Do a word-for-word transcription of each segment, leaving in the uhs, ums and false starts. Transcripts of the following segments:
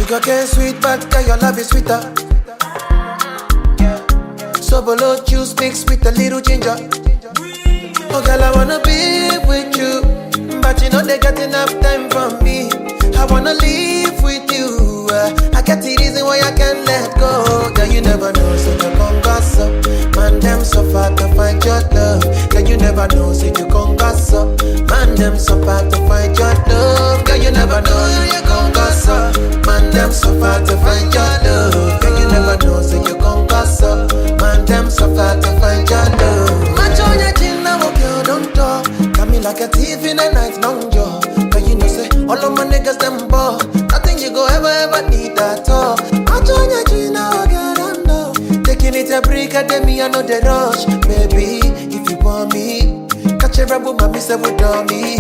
Your game sweet, but girl, your love is sweeter. Sobolo juice mixed with a little ginger. Oh, girl, I wanna be with you, but you know they got enough time for me. I wanna live with you. Uh, I got the reason why I can't let go. Girl, you never know, so you come gossip. Man, them so far to find your love. Girl, you never know, so you come gossip. Man, them so far to find your love. Girl, you never know, so you come gossip. Man, them so far to find your love. Girl, you never know, so you come gossip. Man, them so far to find your love. Match on your chin, now, girl, don't talk. Got me like a thief in the night, long jaw. But you know, say, all of my niggas, them ball. Nothing you go ever, ever need at all. Match on your chin, now, girl, don't know. Taking it a break, I tell me, I know the rush. Baby, if you want me, catch a rebel, mommy, say, we draw me.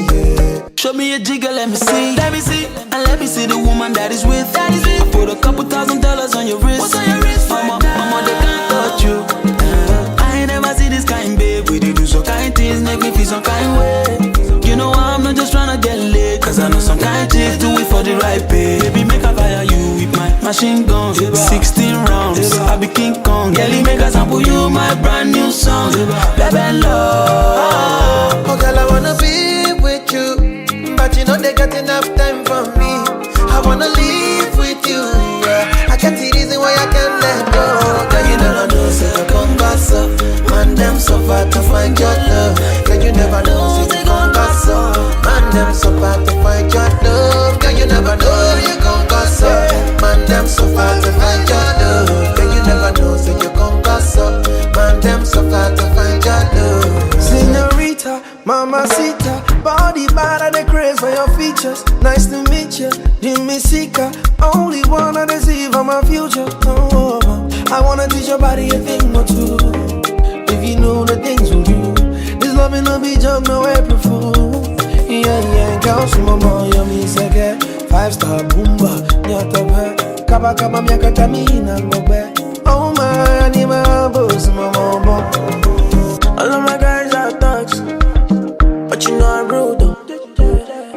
Yeah. Show me a jigger, let me see. Let me see. And let me see the woman that is with. That is with. I put a couple thousand dollars on your wrist. What's on your wrist? Mama, mama, they can't touch you. Uh, I ain't never see this kind, babe. We dey do some kind things, make me feel some kind way. You know I'm not just tryna get laid, 'cause I know some kind chicks do it for the right pay. Baby, make I fire you with my machine gun. sixteen rounds, I be King Kong. Girl, make I sample you my brand new song. Baby, love. Oh, girl, I wanna be with you, but you know they got enough time for me. I wanna live with you. Uh, I got the reason why I can't let go. Girl, you never know, so you come gossip. Man, them so far to find your love. Girl, you never know, so you come gossip. Man, them so far to find your love. Girl, you never know, so you come gossip. Man, them so far to find your love. Girl, you never know, so you come gossip. Man, them so far to find your love. Señorita, Mamacita, body bad, I dey craze for your features. Nice to meet you, Jimmy Sika. Only one I deceive for my future. Oh, I wanna teach your body a thing or two. If you know the things we do, this love ain't no be joke, no April Fool. Yeah, yeah, girl, some more, yummy, second. Five star boomba, nyata, kaba kaba, miaka, tamina, ngogbe. Oh my, animal, boss, mama, mama. All of my guys are thugs, but you know I'm rude though.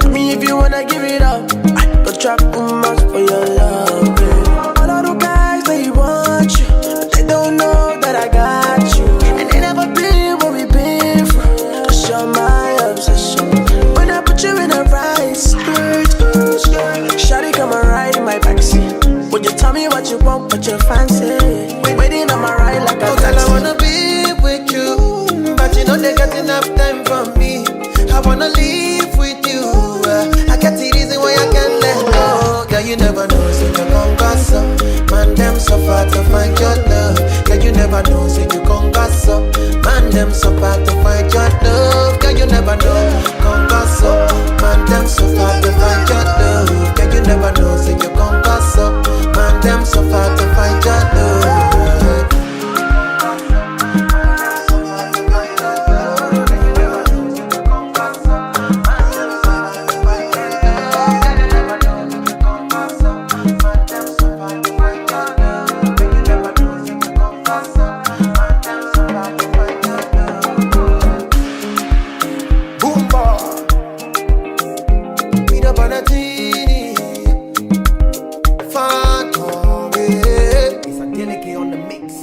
I mean, if you wanna give it up, I go trap boomers for your love, babe. All of the guys, they want you, but they don't know that I got you. And they never been where we been from. Cause you're my obsession. When I put you in a right spirit, ooh, yeah. Shawty, come and ride in my backseat. Would you tell me what you want, what you fancy? Waiting on my ride like a Oh, girl, I taxi. Wanna be with you, but you know they got enough time for me. I wanna live with you. Uh, I got the reason why I can't let go. Girl, you never know, so you come gossip. Man, them so far to find your love. Girl, you never know, so you come gossip. Man, them so far to find your love. Girl, you never know, come gossip. Man, them so far to find your love. Girl, you never know, so you come gossip. Man, them so far to find your love. Boomba, Peter Bonatini, Phantom, yeah. It's a delicate on the mix.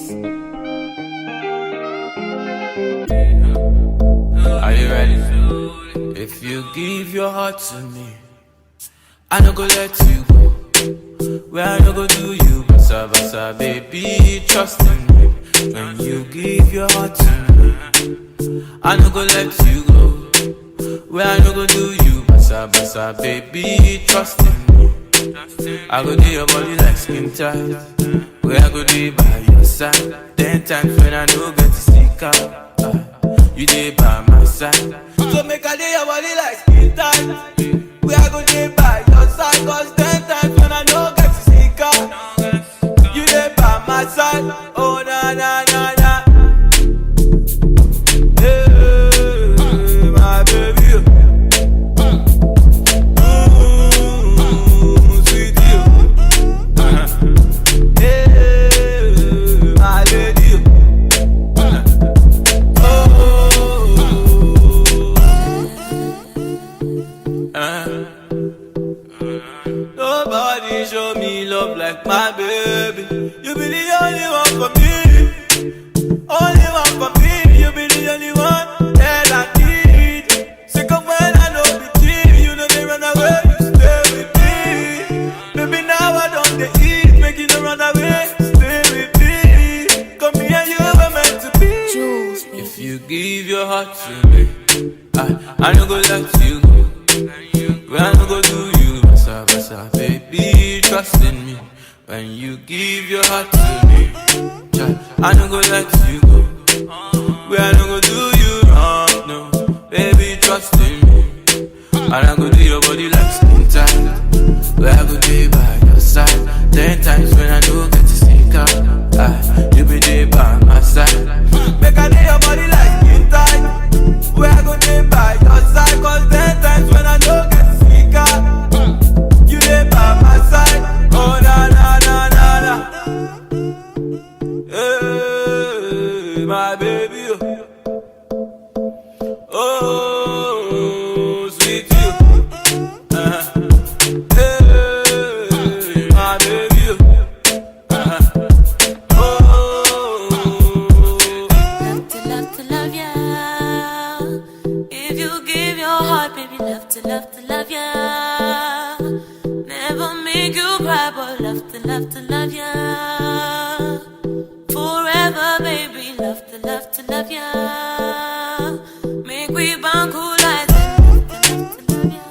Are you ready? If you give your heart to me, I no go let you go. Where I no go do you, basa basa, baby, trust in me. When you give your heart to me, I no go let you go. Where I no go do you, basa basa, baby, trust in me. I go do your body like skin tight. Where I go do by your side. Ten times when I no get to stick out, uh, you dey by my side. So make I do your body like skin tight. Where I go do by your side. 'Cause ten times when I no get to stick out, you dey by my side. Oh, na, na, na, na. Hey, my baby. Mm, sweetie. Hey, my lady. Oh. Uh. No Love like my baby. You be the only one for me. Only one for me. You be the only one that I need. Sick of when I know the team. You know they run away. You stay with me. Baby, now I don't they eat. Make you no run away. Stay with me. Come here, you were meant to be. If you give your heart to me, I, I no go let you go. When I no go do you, basa basa, baby, trust in me. When you give your heart to me, child, I no go let you go. When I no go do you wrong, no, baby, trust in me. And I go do your body like skin tight. Where I go dey by your side. Ten times when I no get to sneak out. Ah, you be there by my side. Make I do your body like skin tight. Where I go dey by your side. Cause ten times when I no get to sneak out. You there by my side. Oh, na, na, na, na, na. Hey, my baby. Oh. Oh, sweet you. Uh-huh. Hey, my baby. Uh-huh. Oh. Love to love to love ya. If you give your heart, baby, love to love to love ya. Never make you cry, but love to love to love ya. Forever, baby, love to love to love ya. Make we bond cool like love to love to love to love ya.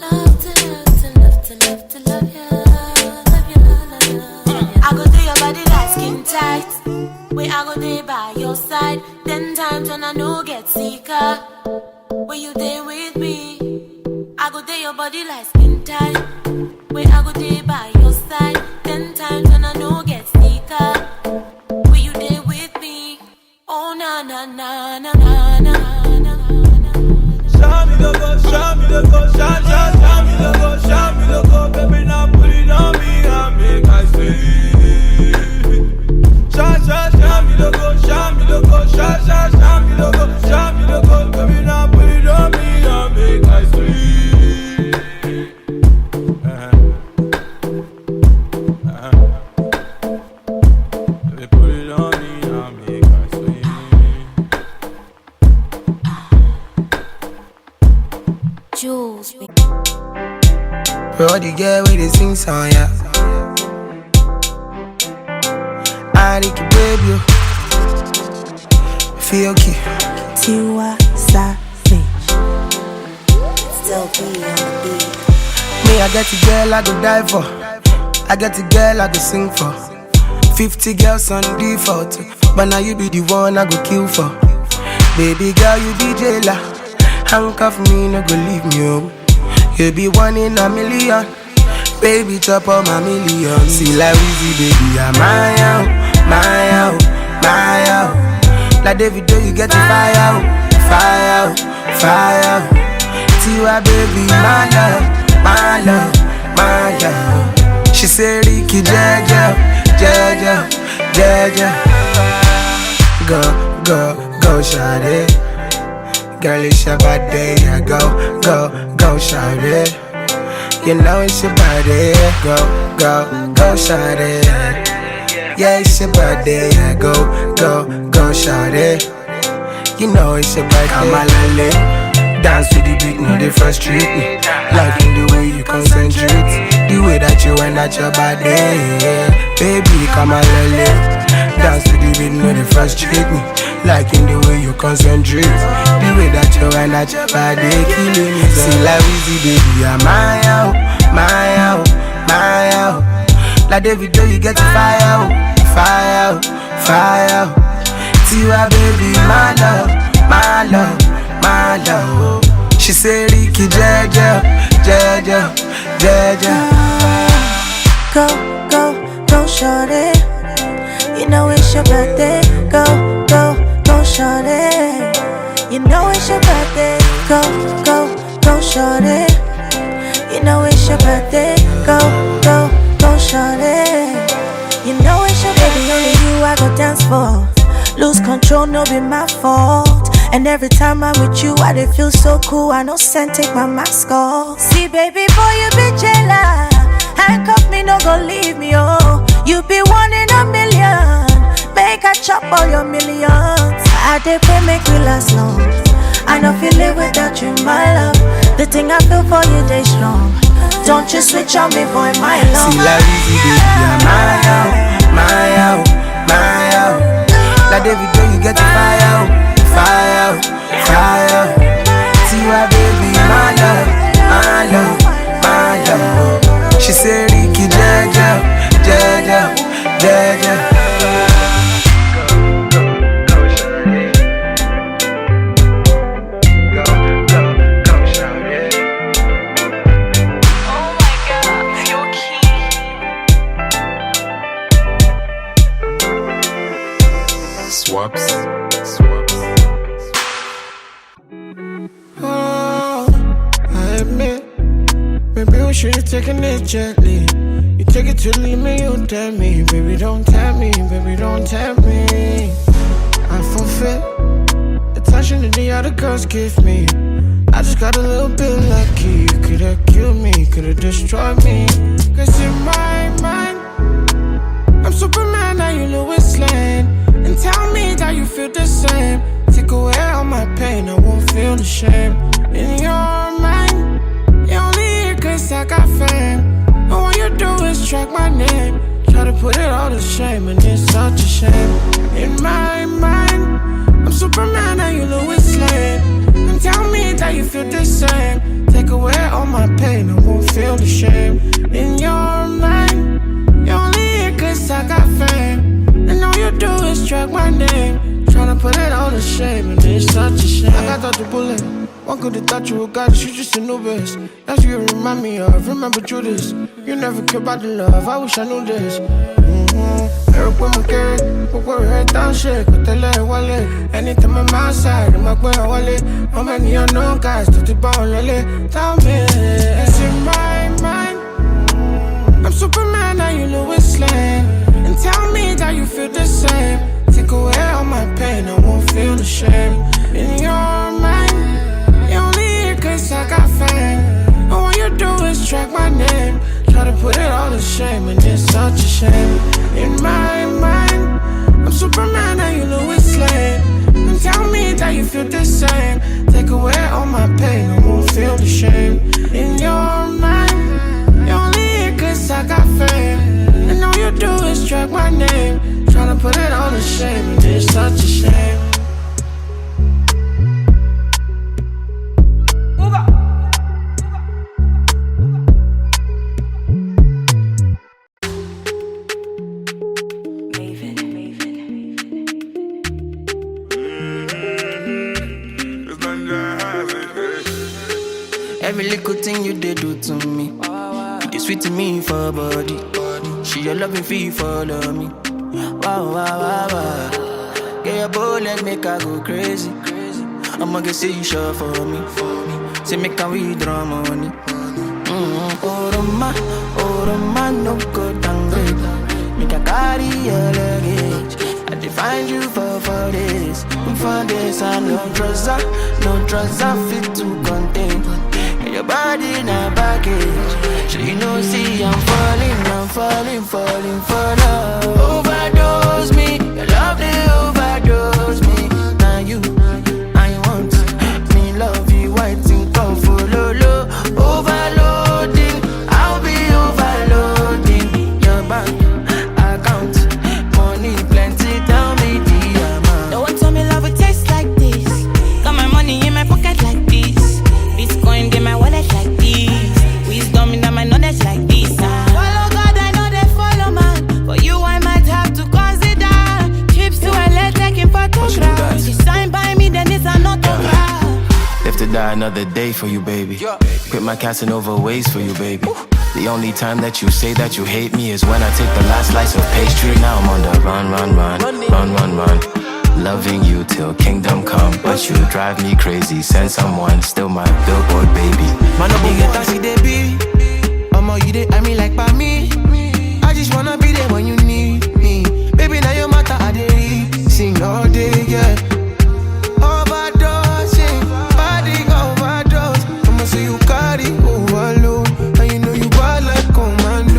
Love to love to love to love to love ya. Love ya, love ya, love ya. I go do your body like skin tight. Where I go dey by your side. Ten times when I no get sicker. When you there with me, I go there your body like skin tight. Where I go there by your side. Ten times when I no get sicker. When you there with me, oh na na na na na na. Show me the go, show me the go, show, show, show me the go, show me the go, baby, now put it on me and make I see. Show, show, show me the go, show me the go, show, show, show me the go, show me the go, baby, now put it on me and make I see. Uh-huh. Uh-huh. Baby, put it on me and make I see. Jules. Bro, the girl with the sing song, yeah. I need to baby you. Feel key. Tiwa Savage. Still be on the beat. Me, I get a girl I go die for. I get a girl I go sing for. Fifty girls on default, but now you be the one I go kill for. Baby girl, you be jailer. Handcuff me, no go leave me, oh. You be one in a million. Baby, chop all my million. See like Weezy, baby, I'm my out, my out, my out. Like Davido, you get the fire out, fire out, fire out. Tiwa, baby, my love, my love, my love. She say, Ricky, Jaja, Jaja, Jaja. Go, go, go, shawty. Girl, it's your birthday, yeah. Go, go, go, shawty. You know it's your birthday, yeah. Go, go, go, shawty. Yeah, it's your birthday, yeah. Go, go, go, shawty. You know it's your birthday. Come on, Lale. Dance to the beat, no, they frustrate me. Liking the way you concentrate, the way that you wind at your body, yeah. Baby, come on, Lale. Dance to the beat, no, they frustrate me. Liking the way you concentrate, the way that you wind at your body, killing me. See like Weezy, baby, I'm my out, my out, my out. Like Davido, you get the fire out, fire out, fire out. Tiwa, baby, my love, my love, my love. She say, Ricky, Jaja, Jaja, Jaja. Go, go, go, shawty. You know it's your birthday. Go, go, go, shawty. You know it's your birthday. Go, go, go, shawty. You know it's your birthday. Go, go, go, shawty. You know it's your birthday. Baby, only you I go dance for. Lose control, no be my fault. And every time I'm with you, I dey feel so cool. I no send take my mask off. See, baby boy, you be jailer. Handcuff me, no go leave me, oh. You be one in a million. Make I chop all your millions. I dey pray make we last long. I no feel live without you, my love. The thing I feel for you, they strong. Don't you switch on me, boy, my love. See like easy, baby, I'm my out, my out, my out. Like David, you get the fire out, fire out, fire out. See my baby, my love, my love, my love. She say, Ricky, Jaja, Jaja, Jaja. Swaps. Swaps. Oh, I admit, maybe we should have taken it gently. You take it to the limit, you tempt me. Baby, don't tempt me, baby, don't tempt me. I forfeit the attention that the other girls give me. I just got a little bit lucky. You could have killed me, could have destroyed me. Cause in my mind, I'm Superman, now you Lois Lane. And tell me that you feel the same. Take away all my pain, I won't feel the shame. In your mind, you only here cause I got fame. And all you do is track my name. Try to put it all to shame, and it's such a shame. In my mind, I'm Superman, now you Lois Lane. And tell me that you feel the same. Take away all my pain, I won't feel the shame. In your mind, you only here cause I got fame. And all you do is track my name. Tryna put it all to shame, and it's such a shame. I got out the bullet. One could have thought you were God, you just a new best. That's what you remind me of. Remember Judas. You never care about the love. I wish I knew this. Mm-hmm. Ẹ̀rù pé mo kéré, gbogbo rẹ̀ tá ń ṣe kò tẹ́lẹ̀ wọlé. Anytime I'm outside, I'm like, where I wallet. How many unknown guys tó ti bá wọn lọlé? Tell me, it's in my mind. I'm Superman, now you Lois Lane. And tell me that you feel the same. Take away all my pain, I won't feel the shame. In your mind, you only here cause I got fame. And all you do is track my name. Try to put it all to shame, and it's such a shame. In my mind, I'm Superman, now you Lois Lane. And tell me that you feel the same. Take away all my pain, I won't feel the shame. In your mind, you only here cause I got fame. And all you do is track my name. Tryna put it all to shame, and it's such a shame. Every little thing you dey do to me, you dey sweet me for body. She your loving feel follow me. Wow, wow, wow, wow. Get your bullet, make I go crazy. I'ma get see you sure for me. Say make I withdraw money. Mm-hmm. Oroma, Oroma, no go downgrade. Make I carry your luggage. I dey find you for four days. For days, I no trouser, no trouser fit to contain. And your body na baggage. So you know, see, I'm falling, I'm falling, falling for love. Overdose me, your love they overdose me. Now you, I want me love you, white and come for lolo. Overloading, I'll be overloading. Your bank account, money plenty, tell me the amount. Don't tell me love will taste like this. Got my money in my pocket like this. Bitcoin in my wallet like this. Wisdom in my knowledge like this. Ah. Follow God, I know they follow man. For you, I might have to consider. Trips to L A, taking photographs. You sign by me, then it's an autograph. Live to die another day for you, baby. Quit my Casanova ways for you, baby. The only time that you say that you hate me is when I take the last slice of pastry. Now I'm on the run, run, run, run, run, run. Loving you till kingdom come, but you drive me crazy. Send someone, still my billboard baby. Man, no be get as e dey be. Omo, you dey eye me like pa me. I just wanna be there when you need me. Baby, now your matter I dey read. Sing all day, yeah. Overdosing, body overdose. I'ma say you carry overload, and you know you bad like commando.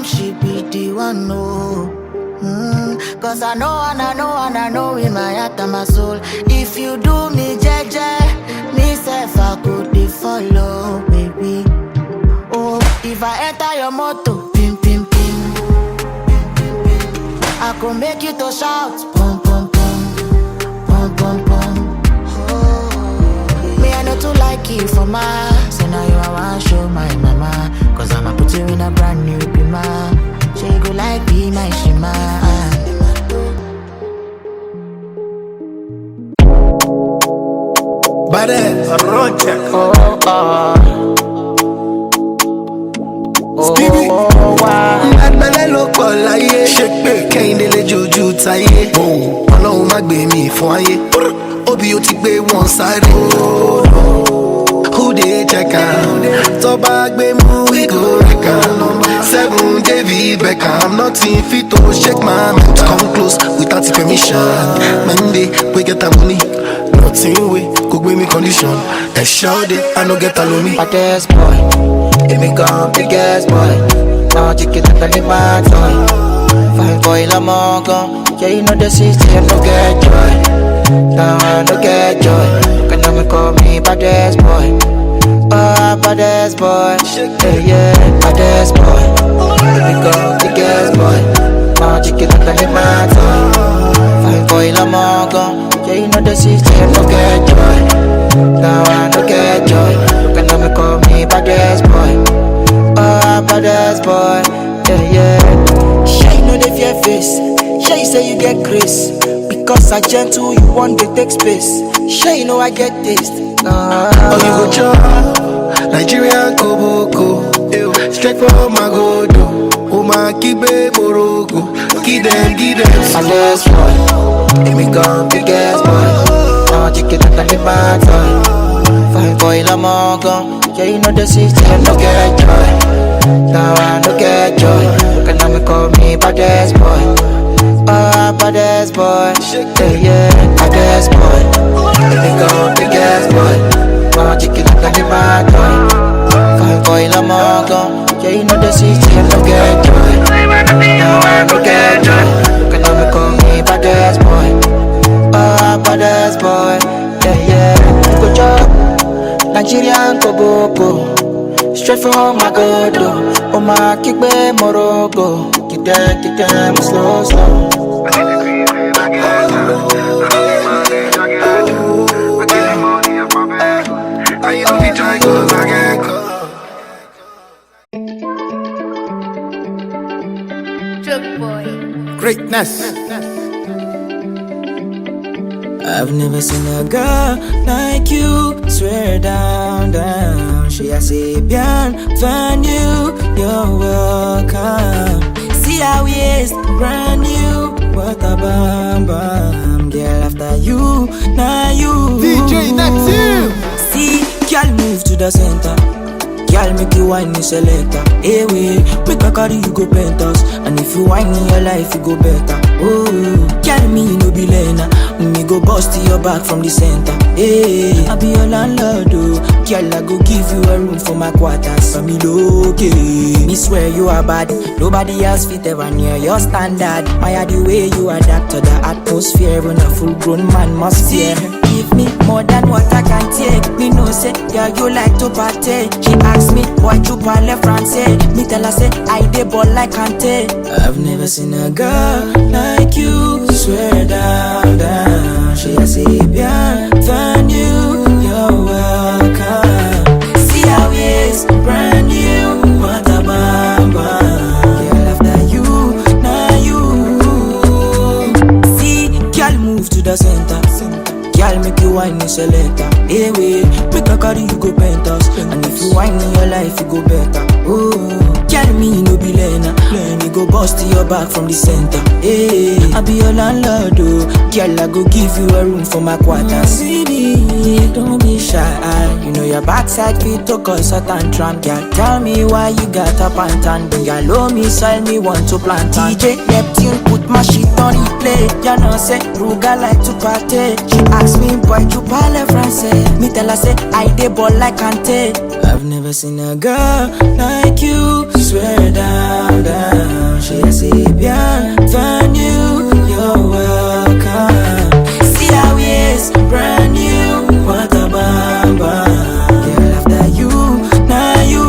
She be the one, no. Mm, cause I know and I know and I know in my heart and my soul. If you do me, J J, me self, I could be follow, baby. Oh, if I enter your motor, pim, pim, pim. I could make you to shout, pum, pum, pum, pum, pum, pum. Oh, me, I know too like you for my. So now you I want show my mama. Cause I'ma put you in a brand new bima. She go like be my shima. Badass. Run check. Oh, oh. Skibidi. Oh, why? Bad belle ló pọ̀ láyé. Ṣé pé kẹ́hìndé lè jojú táyé? Ọlọ́run má gbé mi fún ayé. Obi ó ti gbé wọn sáré. Who dey check am? Tó bá gbé mú, we go wreck am. Seven David Beckham, nothing fit to shake my mental. Come close without the permission. Monday, we get the money. Nothing we could give me condition. A sure day, I no get alone. Baddest boy, èmi gan biggest boy. Now chicken and the mad boy. Fine boy, I'm all gone. Yeah, you know the system, no get joy. Nah, no get joy. Can I call me baddest boy? Ah, baddest boy. Yeah, yeah, baddest boy. Let me go, biggest boy. Now chicken and the mad boy. Fine boy, I'm all gone. Yeah, you know the system, no get joy. Now I no get joy. Can I call me baddest boy? Ah, baddest boy. Yeah, yeah. Shey you know the fear face. Shey you say you get grace. Because I gentle, you want to take space. Shey you know I get taste. Ah. Oh, you go chop Nigerian koboko. Ew. Straight from Magodo. Oma kibe morogo. Give them, give them. Baddest boy. Èmi gan biggest boy. Now chicken and the mad boy. Fine boy, I'm all gone. Yeah, you know the system, no get joy. Now I no get joy. Can I call me baddest boy? Ah, baddest boy. Yeah, yeah, baddest boy. Let me go, biggest boy. Now chicken and the mad boy. Fine boy, I'm all gone. Yeah, you know the system, no get joy. Now I no get joy. Can I call me baddest boy? Ah, baddest boy. Yeah, yeah. Go chop Nigerian koboko. Straight from Magodo. Oma kibe morogo. Give them, give them slow, slow. Choke boy. Greatness. I've never seen a girl like you. Swear down, down. She a say, bienvenue, you're welcome. See how we is brand new. What a bam bam. Girl, after you, now you. D J Neptune. See, girl, move to the center. Girl, make you wine me selector. Hey, wait, make I carry you go penthouse. And if you wine in your life, you go better. Oh, girl, me no be learner. Me go bust your back from the center. Hey, I be your landlord, oh. Girl, I go give you a room for my quarters. For me, okay. Me swear you are bad. Nobody else fit ever near your standard. Why are the way you adapt to the atmosphere when a full grown man must fear? Give me more than what I can take. Me know say, girl, you like to party. She ask me, boy, you parle français? Me tell her say, I dey ball like Kante. I've never seen a girl like you. Swear down, down. She a say, bienvenue, you're welcome. See how it's brand new. What a bam bam. Girl, after you, now you. See, girl, move to the center. Girl, make you wine me selector. Hey, wait, make I carry you go penthouse. And if you wine in your life, you go better. Oh, girl, me no be learner. Learn me go bust your back from the center. Hey, I be your landlord, oh. Girl, I go give you a room for my quarters. Baby, don't be shy. You know your backside fit to cause a tantrum. Girl, tell me why you got up and tan. Bring your low me, sell me want to plant. D J Neptune, put my shit on replay. You know say Ruga like to party. She ask me, boy, you parle français? Me tell her say, I dey ball like Kante. I've never seen a girl like you. Swear down, down. She a say, bienvenue, you're welcome. See how we is brand new. What a bam bam. Girl, after you, now you.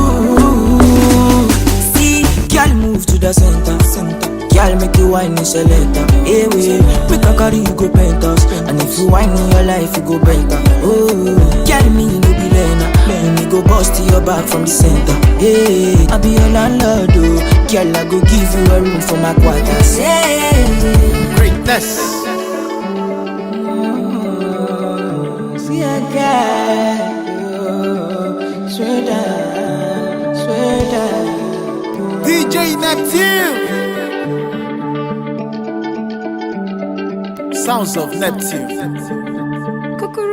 See, girl, move to the center, center. Girl, make you wine me selector. Hey, wait, make I carry you go penthouse. And if you wine in your life, you go better. Oh, girl, me no be learner. Me go bust your back from the center. Hey, I be your landlord, oh. Girl, I go give you a room for my quarters. Hey. Greatness. See a girl, swear down, swear down. D J Neptune. Sounds of Neptune. Cuckoo.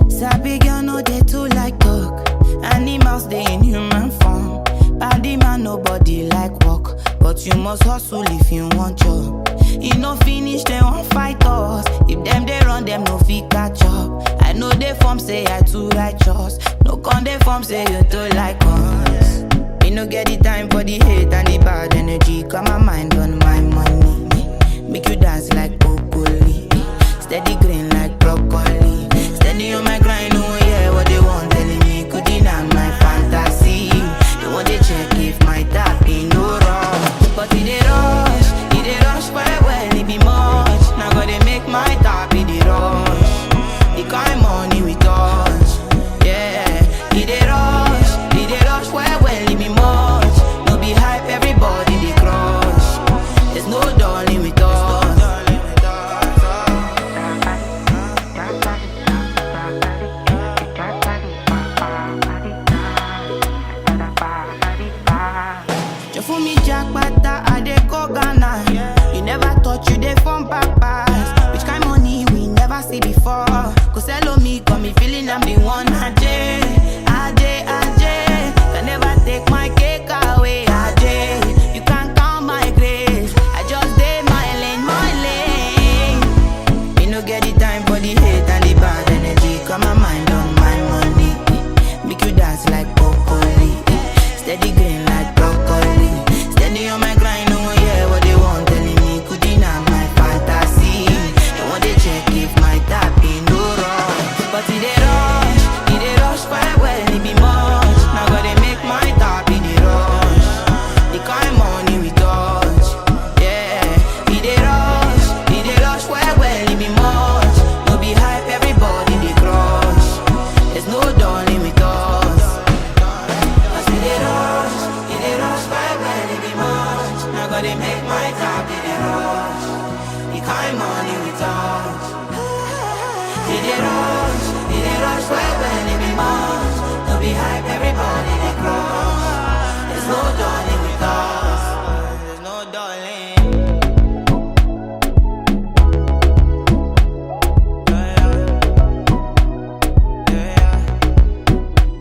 Sabi girl no dey too like talk. Animals dey in human form. Body man nobody like work, but you must hustle if you want job. E no finish dem wan fight us. If dem dey run dem no fit catch up. I no dey form say I too righteous. No con dey form say you too like us. Me no get the time for the hate and the bad energy. Got my mind on my money. Make you dance like broccoli. Steady green like broccoli. Steady on my grind, oh yeah, what they want telling me. Could deny my fantasy. They want to check if my tap in no wrong. But it dey rush, it dey rush well well, it be much. Now gotta make my tap, it dey rush. The kind money we touch, yeah. It dey rush, it dey rush well well, it be much. No be hype, everybody dey crush. There's no darling with us. Just for me, Jack Pata, I dey go Ghana. You never thought you dey form papas. Which kind money we never see before? Cause hello me, got me feeling I'm the one. Ajay, Ajay, Ajay. Can never take my cake away, Ajay. You can't count my grace. I just dey my lane, my lane. Me no get the time for the hate and the bad energy. Got my mind on my money. Make you dance like broccoli. Steady green like broccoli. Steady on my grind, no one hear what they want telling me. Could deny my fantasy. They want to check if my tap in no wrong. But it dey rush, it dey rush fire well, it be much. Now gotta make my tap in the rush. The kind money we touch, yeah. It dey rush, it dey rush well well, it be much. No be hype, everybody dey crush. There's no darling with us. As it dey rush, it dey rush well well, it be much. Now gotta make my tap in the rush. The kind money we touch. It dey rush, it dey rush well well, it be much. No be hype, everybody dey crush. There's no darling with us. There's no darling. Yeah, yeah. Yeah, yeah.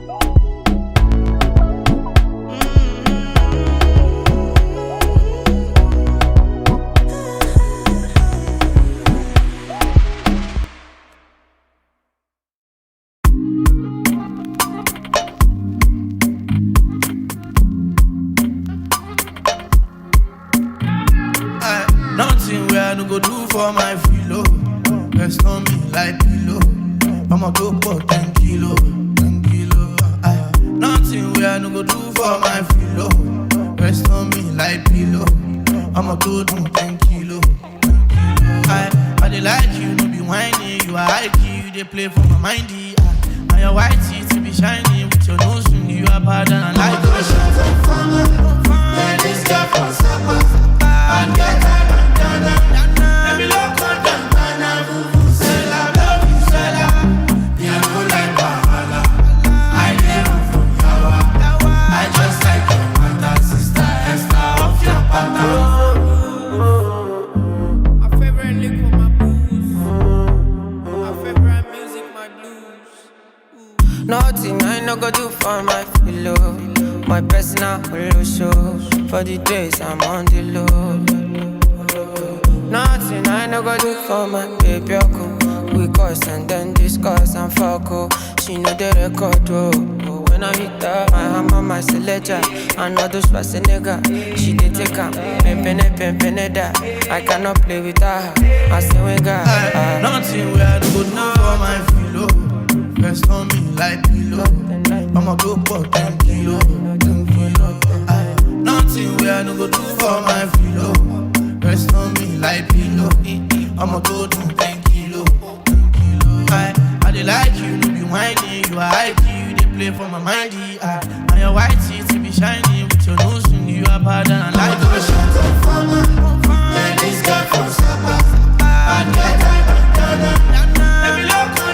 Eh, nothing where I no go do for my filo. Rest on me like pillow. I'ma go for ten kilo, ten kilo. Eh, nothing where I no go do for my filo. Rest on me like pillow. I'ma go do ten kilo. I, I dey like you, no be whiny. You are high key, you dey play for my mind. Ah, and your white teeth be shiny with your nose ring. You are bad and I like you. Fine, this girl from Sapa, Sapa. And get her bandana. Let me look on them, man. I will say I love you, Sela. Me, I no like wahala. I dey run from yawa. I just like your mother, sister Esther of your papa. My favorite liquor, my booze. My favorite music, my blues. Nothing I no go do for my pillow. My A personal polo show for the days I'm on the low. Nothing I no go do for my baby. Uncle. We cuss and then discuss and fuck. Oh. She know the record. Oh. Oh, when I hit her, my hammer, my selector, and all those Schwarzenegger. She dey take am, pempene, pempene that. I cannot play with her. I say we got. Nothing where I go do for my filo. Rest on me like pillow. I'ma go for ten kilo, ten kilo. Ah, nothing where I no go do for my filo. Rest on me like pillow. I'ma go do ten kilo, ten kilo. I, I dey like you, no be whiny. You are I Q, you dey play for my mind. Ah, and your white teeth be shiny with your nose ring. You are bad and I like the way she. This girl from Sapa, bad girl, bad girl. Every local.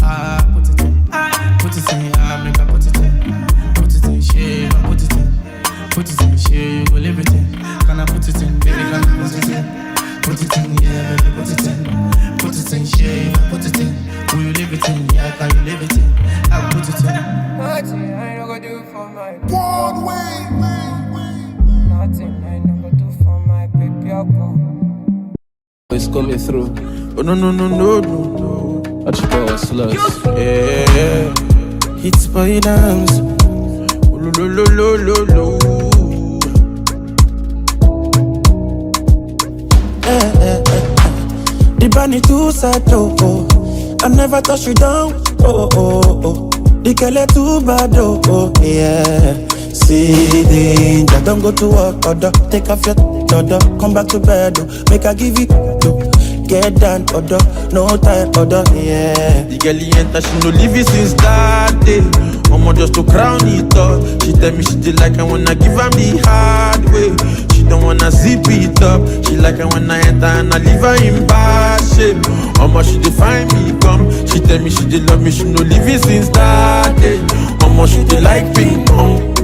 Ah, put it in, put it in, ah, make I put it in, put it in, shave, put it in. Put it in, shey, you go live it in. Can I put it in, baby, can I put it in? Put it in, yeah, baby, put it in. Put it in, shey, you go put it in. Will you live it in? Yeah, can you live it in? I put it in. Nothing I no go do for my One way. Nothing I no go do for my baby. I go. It's coming through. Oh no no no no no no. Watch power slugs. Yeah. Hits by dance. Oh, lo, lo, lo, lo, lo, lo. Eh, eh, eh, eh. The bunny too sad, oh, oh. I never touch you down, oh, oh, oh. The girl too bad, oh, oh, yeah. See danger, don't go to work, order. Take off your order, come back to bed, oh. Make I give it, oh. Get down, order, no time, order, yeah. The girl he enter, she no leave it since that day. Omo just to crown it up. She tell me she did like I wanna give her the hard way. She don't wanna zip it up. She like I wanna enter and I leave her in bad shape. Omo she dey find me come. She tell me she dey love me, she no leave it since that day. Omo she dey like ping pong.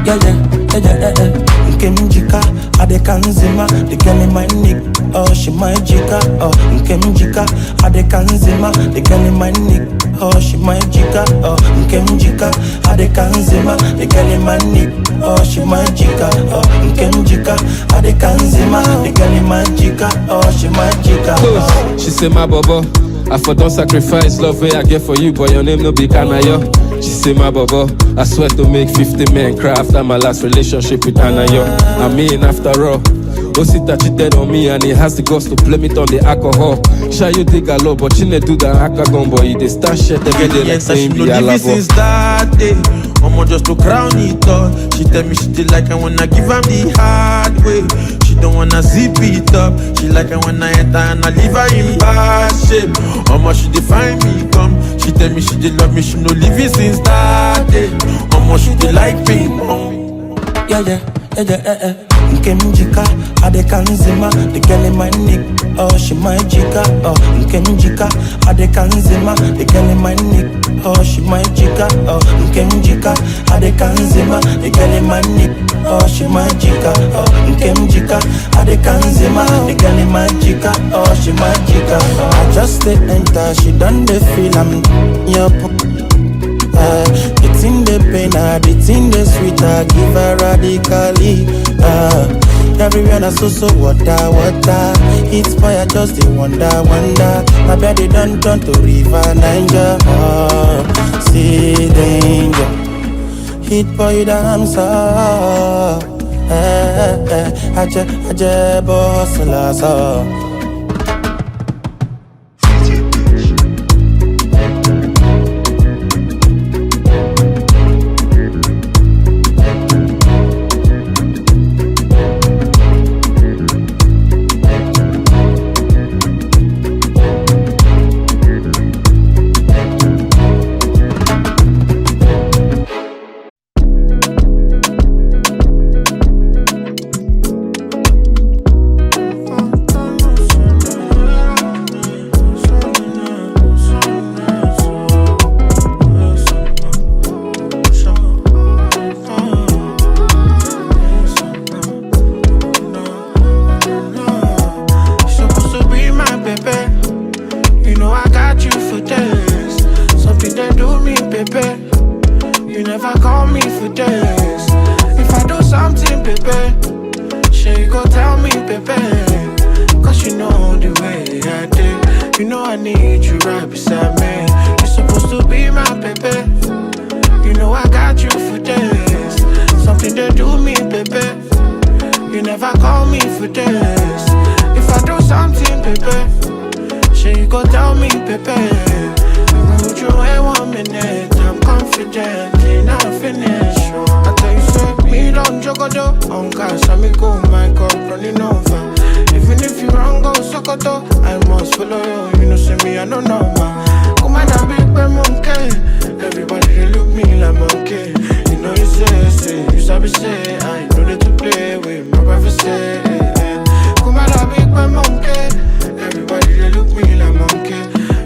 Yeah, yeah, yeah, yeah, yeah, yeah. Nke m jika, I dey kanzima, the girl in my neck, oh, she my jika, oh, nke m jika, I dey kanzima, the girl in my neck, oh, she my jika, oh, nke m jika, I dey kanzima, the girl in my neck, oh, she my jika, oh, nke m jika, I dey kanzima, the girl in my jika, oh, she my jika, oh. She say my bobo, I for don sacrifice love wey I get for you, but your name no be Kanayo. She say my bobo, I swear to make fifty men cry after my last relationship with Anayo. I mean after all, Osita cheated on me and he has the guts to blame it on the alcohol. Sha you dig a lot, but she no do that akagon boy. He dey start shit every day like say him be alabo. Since that day, omo just to crown it up. She tell me she did like I wanna give am the hard way. She don't wanna zip it up. She like I wanna enter and I leave her in bad shape. Omo she dey find me come. She tell me she dey love me, she no leave it since that day. Omo she dey like ping pong. Yeah, yeah, yeah, yeah, yeah, yeah. Nke m jika, I dey kanzima, the girl in my neck, oh, she my jika, oh, nke m jika, I dey kanzima, the girl in my neck, oh, she my jika, oh, nke m jika, I dey kanzima, the girl in my neck, oh, she my jika, oh, nke m jika, I dey kanzima, the girl in my jika, oh, she my jika, oh. I just dey enter, she done dey feel am, yup. Uh, the thing dey pain her, the thing dey sweet her, give her radically. Uh, everywhere na so so water, water. Hit boy, I just dey wonder, wonder. My body don turn to river Niger. Uh, see danger. Hit boy, damn so. Eh, eh, eh. Aje, aje, boss, la so. Go tell me, Pepe. Would you wait one minute? I'm confident in our finish. I tell you, say, me don't jogodo. On cash, I me go, my cup running over. Even if you wrong, go Sokoto. I must follow you. You know, see me, I know no man. Come on, I big monkey. Everybody they look me like monkey. You know you say, say, you sabi say, I know they to play with my prophecy. Come on, I big monkey. Everybody they look me like monkey.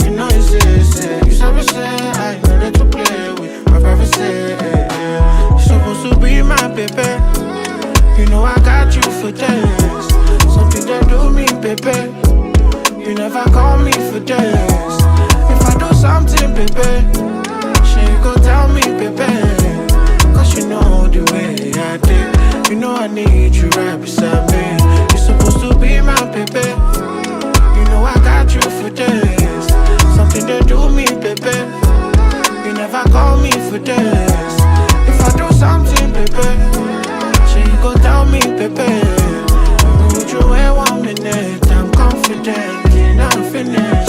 You know you say, say, you sabi say, I know they to play with my prophecy. You supposed to be my baby. You know I got you for days. Something they do me, baby. You never call me for days. If I do something, baby, she go tell me, baby. Cause you know the way I did. You know I need you right beside me. You're supposed to be my baby. You know I got you for days. Something they do me, baby. You never call me for days. If I do something, baby, she go tell me, baby. Would you wait one minute? I'm confident in our finish.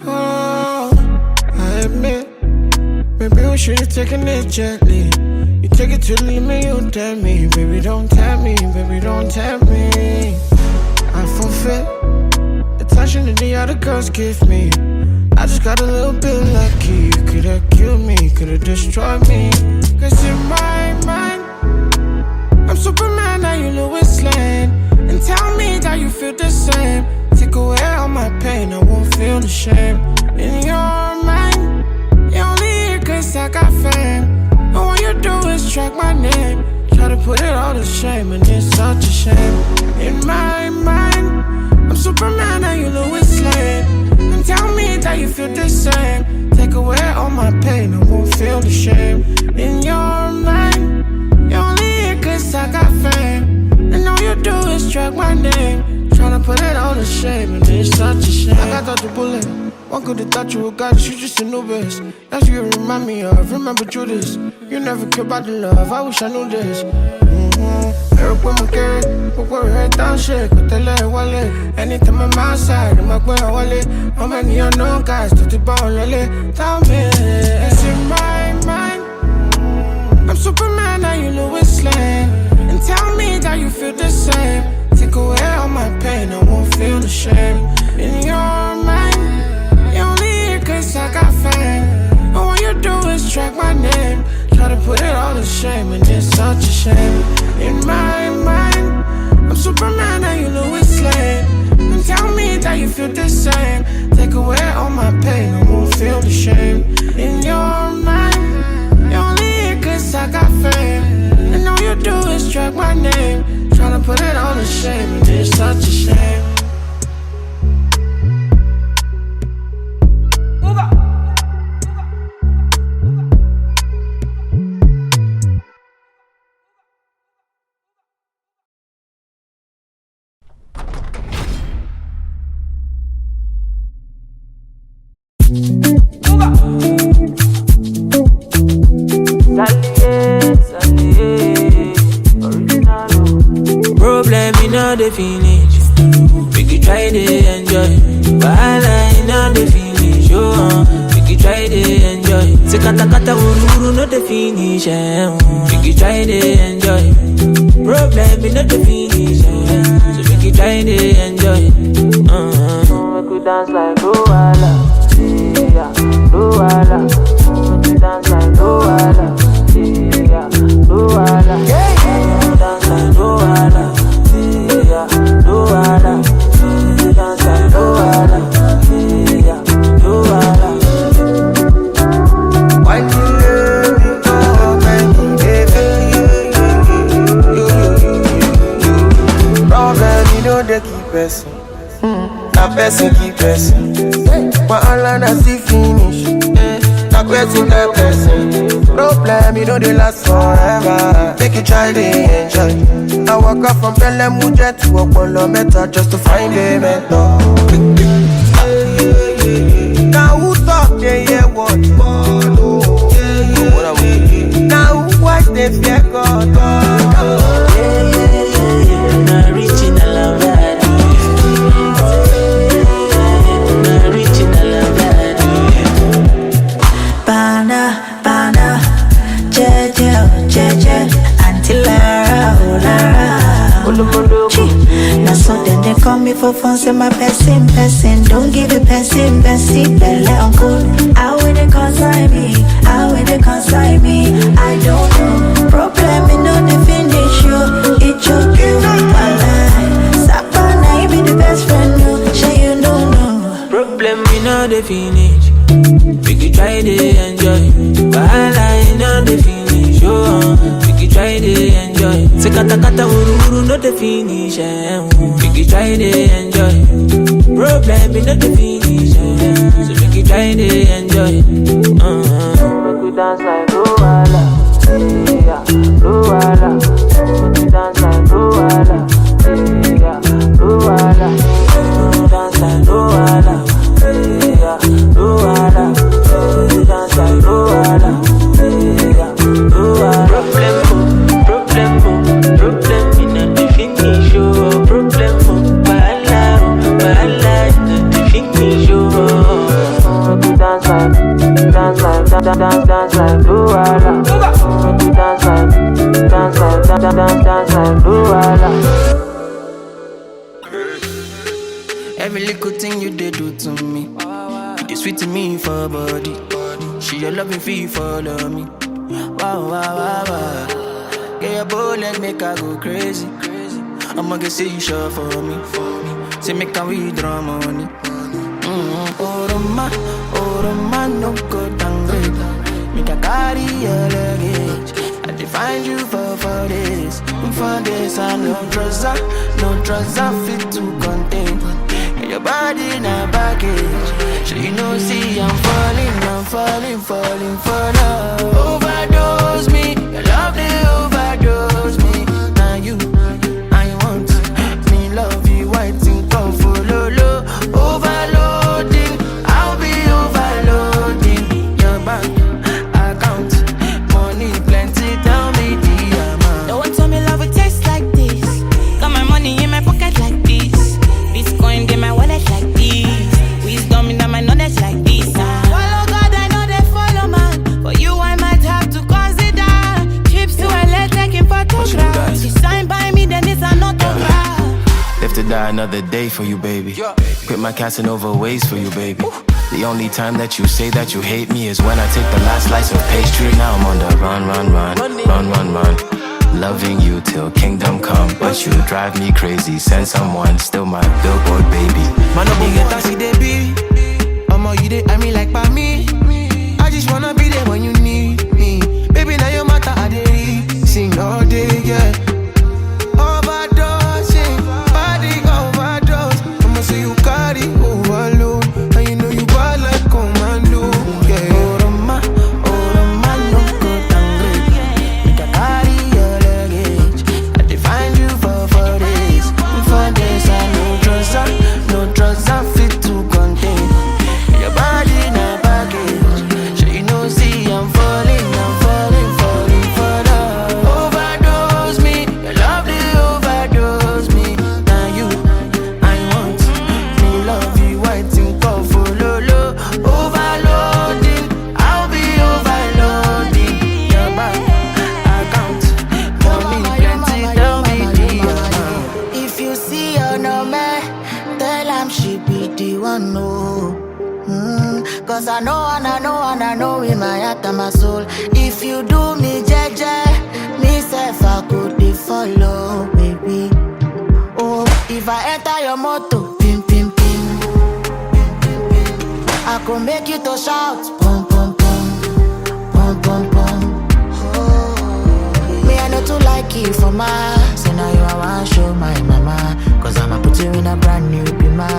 Oh, I admit, maybe we should have taken it gently. You take it to the limit, you tell me, baby, don't tell me, baby, don't tell me. I forfeit the attention that the other girls give me. I just got a little bit lucky. You could have killed me, could have destroyed me. Cause in my mind, I'm Superman, now you Lois Lane. And tell me that you feel the same. Take away all my pain, I won't feel the shame. In your mind, you only here cause I got fame. And all you do is track my name. Try to put it all to shame, and it's such a shame. In my mind, I'm Superman, now you Lois Lane. And tell me that you feel the same. Take away all my pain, I won't feel the shame. In your mind, you only here cause I got fame. And all you do is track my name. Tryna put it all to shame, and it's such a shame. I got all the bullet, one could have thought you were God, you just a new best. That's what you remind me of, remember Judas. You never care about the love, I wish I knew this. Mm-hmm. Ẹ̀rù pé mo kéré, gbogbo rẹ̀ tá ń ṣe kò tẹ́lẹ̀ wọlé. Anytime I'm outside, I'm going wọlé. How many unknown guys tó ti bá wọn lọlé? Tell me, it's in my mind. I'm Superman, now you Lois Lane. And tell me that you feel the same. Take away all my pain, I won't feel the shame. In your mind, you only here cause I got fame. And all you do is track my name. Try to put it all to shame, and it's such a shame. In my mind, I'm Superman, now you Lois Lane. And tell me that you feel the same. Take away all my pain, I won't feel the shame. In your mind, you only here cause I got fame. And all you do is track my name. Tryna put it all to shame, and it's such a shame. Problem in all the finish. Make you try to enjoy. Wahala in all the finish. Oh, uh, make you try to enjoy. Say kata kata wuru wuru no the finish. Eh, uh, make you try to enjoy. Problem in all the finish. Eh, so make you try to enjoy. Uh-huh. Make we dance like Luala, yeah, Luala. Make we dance like Luala, yeah, Luala. Make we dance like Luala, yeah, Luala. Make we dance like Luala, yeah, Luala. person. Mm. Na person keep person. Wahala na still finish. Eh. Na person tell person. Problem, you know, they last forever. Make you try to enjoy. I walk up from Pelemu jet to Okpolo Meta just to find a mentor. Now who talk they hear what? Now who wise they fear God? Na original love I do. Na original love I do. Bana, bana, jeje, oh, jeje, Auntie Lara, oh, Lara. Chi, na so then they call me for phone, say my person, person. Don't give a person, person, belle uncle. How will they consign me? How will they consign me? I don't know. Problem, you know, they finish you. It took you, my life. Sapa, na him be the best friend, no. Say you don't know. Problem, we know they finish. Make you try to enjoy. Wahala, you know they finish. Oh, make you try to enjoy. Say kata kata, uru uru, no they finish. Eh. Make you try to enjoy. Problem, you know they finish. Eh. So make you try to enjoy. Uh-huh. Make we dance like Luala, yeah, Luala. Make we dance like Luala, yeah, Luala. Make we dance like Luala, yeah, Luala. Make we dance like Luala, yeah, Luala. Problem, oh, problem, oh, problem, in the finish, oh, problem, oh, wahala, oh, wahala, in the finish, oh. Make we dance like, dance like, dance, dance, dance like Luala. Make we dance like, dance like, dance, dance, dance like Luala. Every little thing you did do to me, it is sweet to me for body. She your loving feel follow me. Wow, wow, wow, wow. Yeah, your bold and make I go crazy. I'ma get say you sure for me, for me. Say make I withdraw money. Mm-hmm. Oroma, Oroma, no go downgrade. Make I carry your luggage. I define you for for this, for this. I no trust, I no trust, I fit to contain. And your body na baggage. So you know, see, I'm falling, I'm falling, falling for love. Overdose me, your love they overdose me. Now you, I want me love you, I think of lolo. Overloading, I'll be overloading. Your bank account, money plenty, tell me the amount. Don't want tell me love will taste like this. Got my money in my pocket like this. Bitcoin in my wallet like this. Wisdom in my knowledge like this. Ah. Follow God, I know they follow man. For you, I might have to consider. Trips to L A, taking photographs. You sign by me, then it's an autograph. Live to die another day for you, baby. Quit my Casanova ways for you, baby. The only time that you say that you hate me is when I take the last slice of pastry. Now I'm on the run, run, run, run, run, run. Loving you till kingdom come, but you drive me crazy. Send someone, still my billboard baby. Man, no go get as e dey be. Omo, you dey eye me like pa me. I just wanna be there when you need me. Baby, now your matter I dey sing all day, yeah. Overdosing, body overdose. I'ma say you carry overload, and you know you bad like commando. Yeah. Oroma, Oroma, no go downgrade. Make I carry your luggage. I define you for for days, for days. I no trust, I no trust, I fit to contain. Your body na baggage. So you know, see, I'm falling, I'm falling, falling for love. Overdose me, your love they overdose me. Now you, I want me love you, I think of lolo. Overloading, I'll be overloading. Your bank account, money plenty, tell me the amount. If you see your number, tell am she be the one, no. Mm, cause I know and I know and I know in my heart and my soul. If you do me jeje, me self I could dey follow, baby. Oh, if I enter your motor, pim pim pim, I go make you to shout, pum pum pum, pum pum pum. Me I no Like you for my, say now you I want show my mama. Cause I'ma put you in a brand new bima.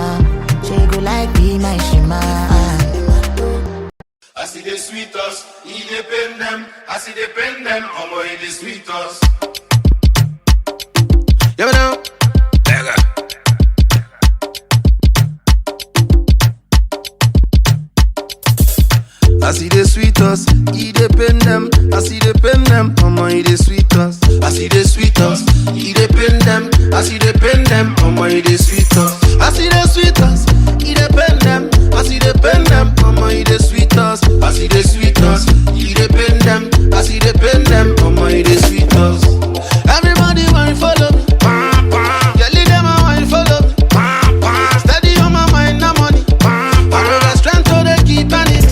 She go like be my shima. As it dey sweet us, e dey pain them. As it dey pain them, omo, e dey sweet us. Yeah, man. As e dey sweet us, e dey pain them. As e dey pain them, omo, e dey sweet us. As e dey sweet us, e dey pain them. As e dey pain them, omo, e dey sweet us. As e dey sweet us, e dey pain them. As e dey pain them, omo, e dey sweet us. As e dey sweet us, e dey pain them. As e dey pain them, omo, e dey sweet us. Everybody want follow me. Girl, dem a wine follow me. Steady on my mind, no money. I know the strength to the keep on it.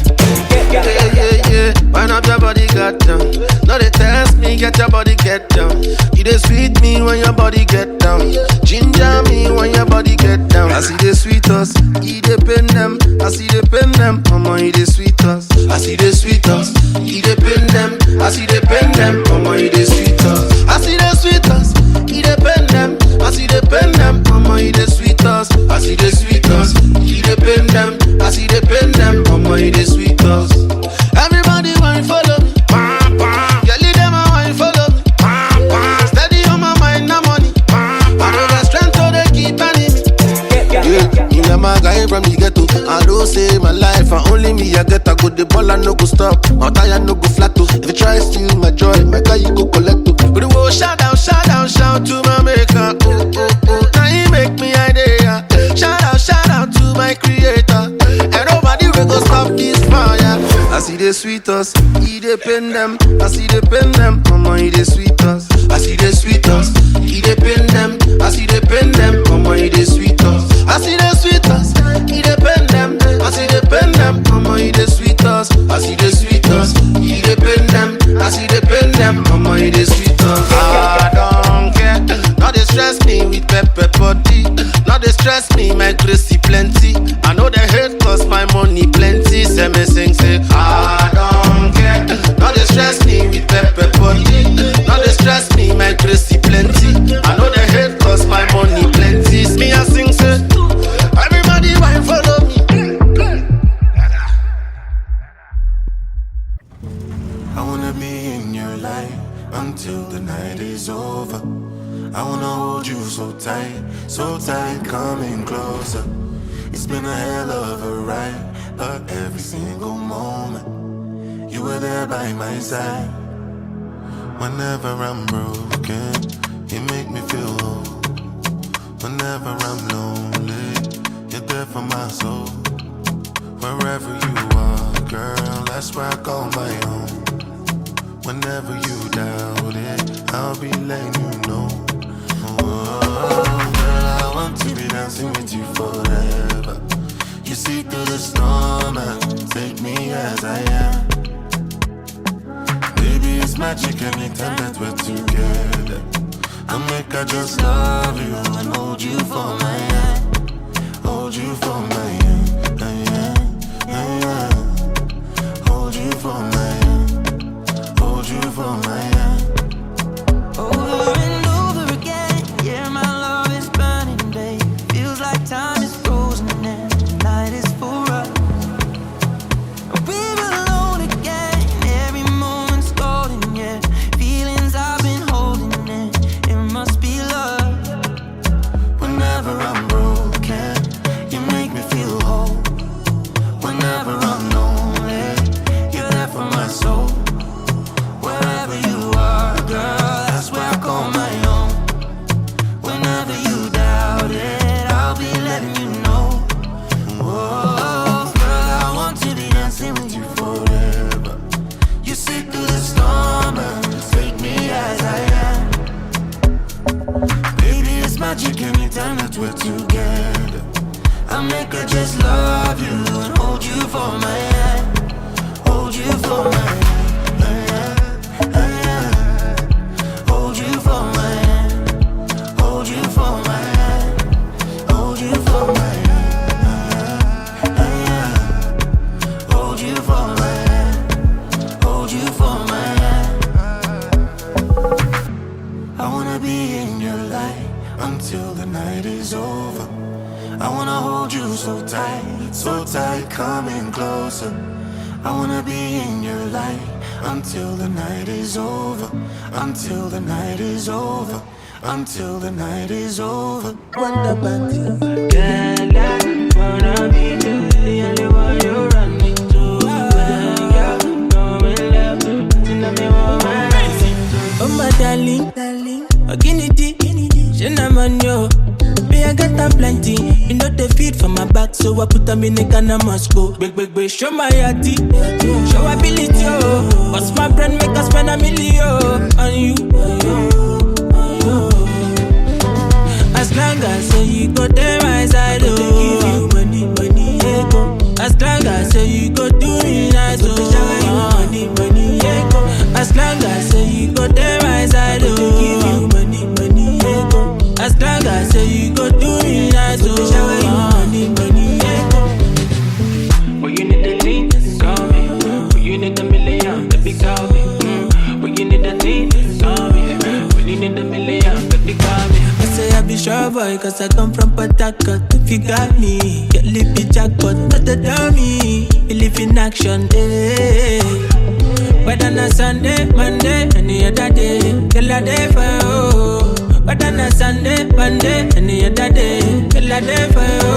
Yeah, yeah, yeah. Wind up your body, got down. No, they test me, get your body, get down. You dey sweet me when your body get down. Ginger me when your body get down. As e dey sweet us, e dey pain them. As e dey pain them, omo, e dey sweet us. As e dey sweet us, e dey pain them. As e dey pain them, omo, e dey sweet us. As e dey sweet us, e dey pain them. As e dey pain them, omo, e dey sweet us. As e dey sweet us, e dey pain them. As e dey pain them, omo, e dey sweet us. Everybody wine follow me. Girl, dem a wine follow me. Steady on my mind, no money. I know the strength to the keep on it. Yeah, you know my guy from the ghetto. I don't say my life, I only me I get. I go the ball, I no go stop. My tire no go flat too. If you try steal my joy, my guy you go collect too. But the world shout out, shout out, shout to my maker. Oh, oh, oh, now he make me idea. Shout out, shout out to my creator. And nobody will go stop this fire. As e dey sweet us, e dey pain them. As e dey pain them, omo, e dey sweet us. As e dey sweet us, e dey pain them. As e dey pain them, omo, e dey sweet us. As e dey sweet us, e dey pain them. As e dey pain them, omo, e dey sweet us. As e dey sweet us, e dey pain them. As e dey pain them, omo, e dey sweet us. I don't care. No dey stress me with pepper body. No dey stress me, my crazy plenty. I know they hate cause my money plenty. Say me sing, say, I don't care. No dey stress me with pepper body. No dey stress me, my crazy plenty. I know they hate cause my money plenty. Me I sing, say, everybody wine follow me. I wanna be in your life until the night is over. I wanna hold you so tight, so tight, coming closer. It's been a hell of a ride, but every single moment you were there by my side. Whenever I'm broken, you make me feel whole. Whenever I'm lonely, you're there for my soul. Wherever you are, girl, that's where I call my own. Whenever you doubt it, I'll be letting you know. Oh, girl, I want to be dancing with you forever. You see through the storm and take me as I am. Baby, it's magic anytime that we're together. I make I just love you and hold you for my hand. Hold you for my hand, hand, hand, hand. Hold you for my hand. Hold you for my hand. Over and over again, yeah, my love is burning, babe. Feels like time is frozen and the night is for us. And we're alone again, every moment's golden, yeah. Feelings I've been holding in, it must be love. Whenever I'm broken, you make me feel whole. Whenever I'm lonely, you're there for my soul. Wherever you are, girl, that's where I call my own. Whenever you doubt it, I'll be letting you know. Oh, girl, I want to be dancing with you forever. You see through the storm and take me as I am. Baby, it's magic anytime that we're together. I make I just love you and hold you for my hand. Hold you for my hand. Hold you for my hand. Hold you for my hand. Hold you for my hand. Hold you for my hand. Hold you for my hand. until the night is over. I wanna hold you so tight, so tight, coming closer. I wanna be in your light until the night is over, until the night is over, until the night is over. Wonder Bandy. Girl, I wanna be the only one you run into. Girl, come in love, nothing that me want my life into. Oh my darling, darling, oh, Kennedy, Kennedy, she na man yo. Me, I got am plenty. You know they feed for my back, so I put am in a can of Moscow. Big, big, big, show my yardie, show ability, oh. Bust my brain, make us spend a million on you. As long as say you go there, my side, oh. Give you money, money, yeah, go. As long as say you go do me nice, oh. Shower you money, money, yeah, go. As long as say you go there, my side, oh. Give you money, money, yeah, go. As long as say you go do me nice, oh. Shower you money, money, yeah, go. But you need the thing, call me. But you need a million, baby, call me. Mm. But you need the thing, call me. But you need a million, baby, call me. I say I be sure boy, 'cause I come from Port Harcourt. If you got me, get lippy jackpot, not a dummy. Believe in action, eh. Whether na Sunday, Monday, any other day, till I dey for you. Whether na Sunday, Monday, any other day, till I dey for you.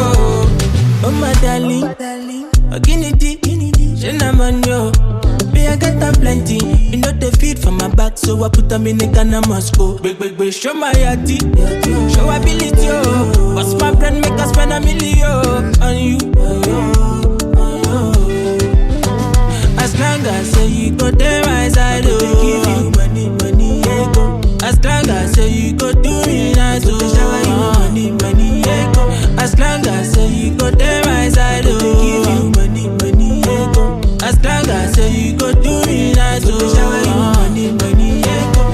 Oh my darling, darling, oh, Kennedy, Kennedy, she na man yo. Me, I got am plenty. You know they feed for my back, so I put am in a can of Moscow. Big, big, big, show my yardie, show ability, oh. Bust my brain, make us spend a million on you. As long as say you go there, my side, oh. Give you money, money, yeah, go. As long as say you go do me nice, oh. Shower you money, money, yeah, go. As long as say you go there, my side, oh. Give you money, money, yeah, go. As long as say you go do me nice, oh. Shower you money, money, yeah, go.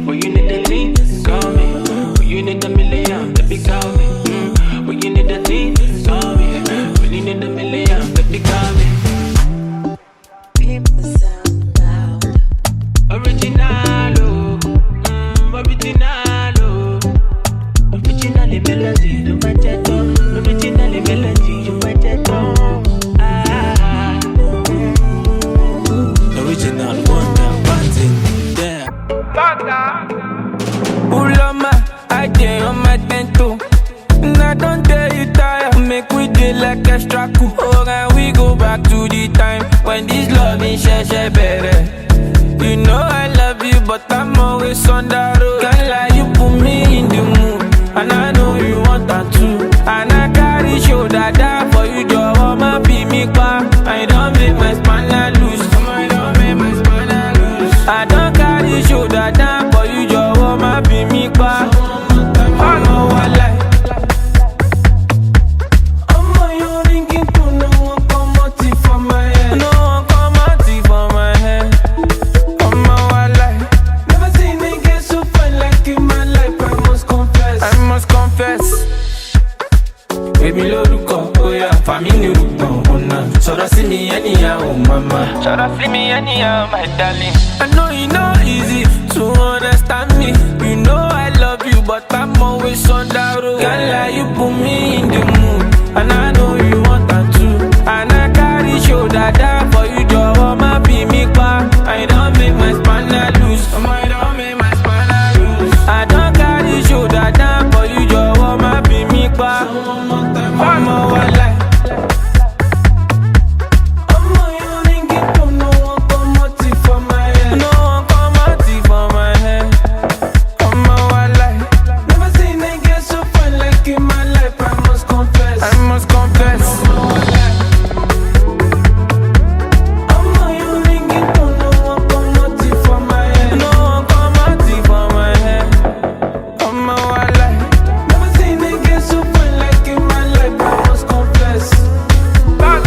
But you need the thing, call me. But you need a million, baby, call me. Mm. But you need the thing, call me. But you need a million, baby, call me. Keep the sound loud. Original, oh. Mm, original, oh. Original melody, you might get up. Original melody, you might get up. Ah. Original wonder, one thing, yeah. Uloma, I dey on my ten toe. And I don't tell you tire. Make we dey like extra cool. Oh, and we go back to the time when this love in sheshe bere. You know I love you, but I'm always on the road. Can't lie, you put me in the mood, and I know you want that too. And I carry shoulder down for you, Joe. My be me pa. I don't make my spanner loose. I don't make my spanner loose. I don't carry shoulder down for you, Joe. My be me pa. I know I lie. Omo, you ringing tone, no one come out it for my head. No one come out it for my head. Omo, I lie. Never seen a girl so fine like in my life, I must confess. I must confess. Baby, lórúkọ, ó yá, fà mí ní rúgbọ̀n, ọ̀nà. Sọ̀rọ̀ sí mi anyhow, mama. Sọ̀rọ̀ sí mi anyhow, my darling. I know e no easy to understand me. You know I love you, but I'm always on the road. Can't lie, you put me in the mood, and I know you want that too. And I carry shoulder down for you, Joe. My be me pa. I don't make my spanner loose. I don't make my spanner loose. I don't carry shoulder down for you, Joe. My be me pa. Omo, I lie. Omo, you ringing tone, no one come out it for my head. No one come out it for my head. Omo, I lie. Never seen a girl so fine like in my life, I must confess. I must confess. Omo, you ringing tone, no one come out it for my head. No one come out it for my head. Omo, I lie. Never seen a girl so fine like in my life, I must confess. Bad.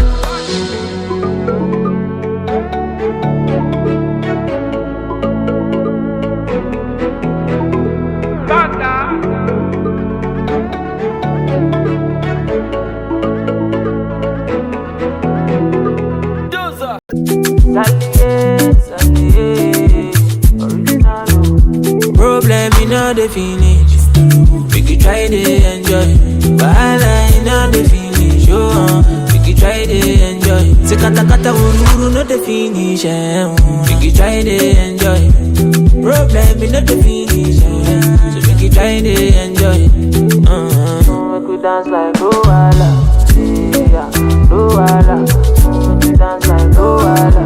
Problem, you know the finish. try dey enjoy. Wahala e no dey finish, oh. Make you try dey enjoy. Say kata kata wuru wuru no dey finish, eh. Oh. Make you try dey enjoy. Problem e no dey finish, eh. So make you try dey enjoy. Uh-huh. Make we dance like Luala, yeah, Luala. Make we dance like Luala,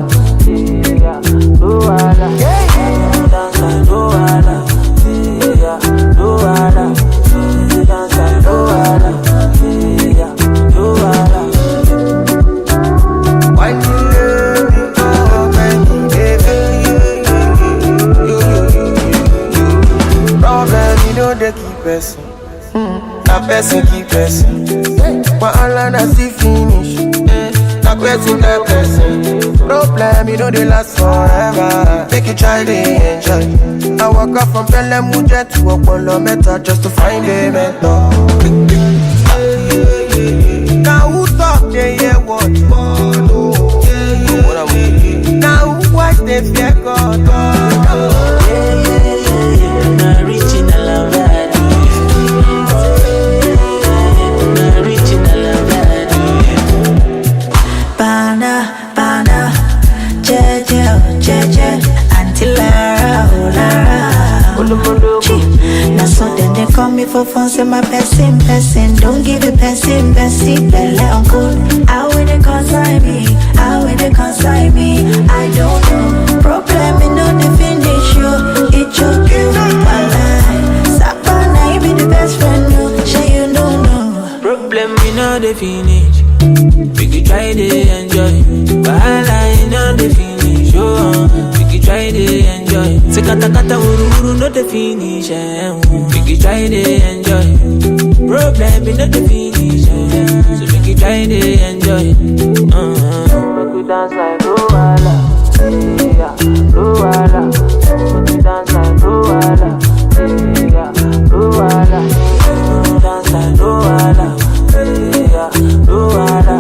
yeah, Luala. Make we dance like Luala, yeah, Luala. Make we dance like Luala, yeah, Luala. Why you love me? Oh, man, you dey vex me. Problem, you know they keep person. Na person keep person. Wahala na still finish. Na person tell person. Problem, you know they last forever. Make you try dey enjoy. I walk up from Pelemu jet to Okpolo Meta just to find a mentor. Now who talk they hear what? Now who watch they fear God? Na original love I do. Na original love I do. Bana, bana, jeje, oh, jeje, Auntie Lara, oh, Lara. Chi, na so dem dey call me for phone, say my person, person. Don't give a person, person, belle uncle. How will they concern me? How will they concern me? I don't know. Problem, you know, they finish you. It choke you, my life. Sapa, na he be the best friend, no. Shey you don't know. Problem, you know, they finish. Make you try dey enjoy. Wahala, you know, they finish, oh. Make you try dey enjoy. Say kata kata wuru wuru no dey finish, eh. Make you try dey enjoy. Problem, you know, they finish, eh. So make you try dey enjoy. Uh-huh. Make we dance like Luala, yeah, Luala. Make we dance like Luala, yeah, Luala. Make we dance like Luala, yeah, Luala.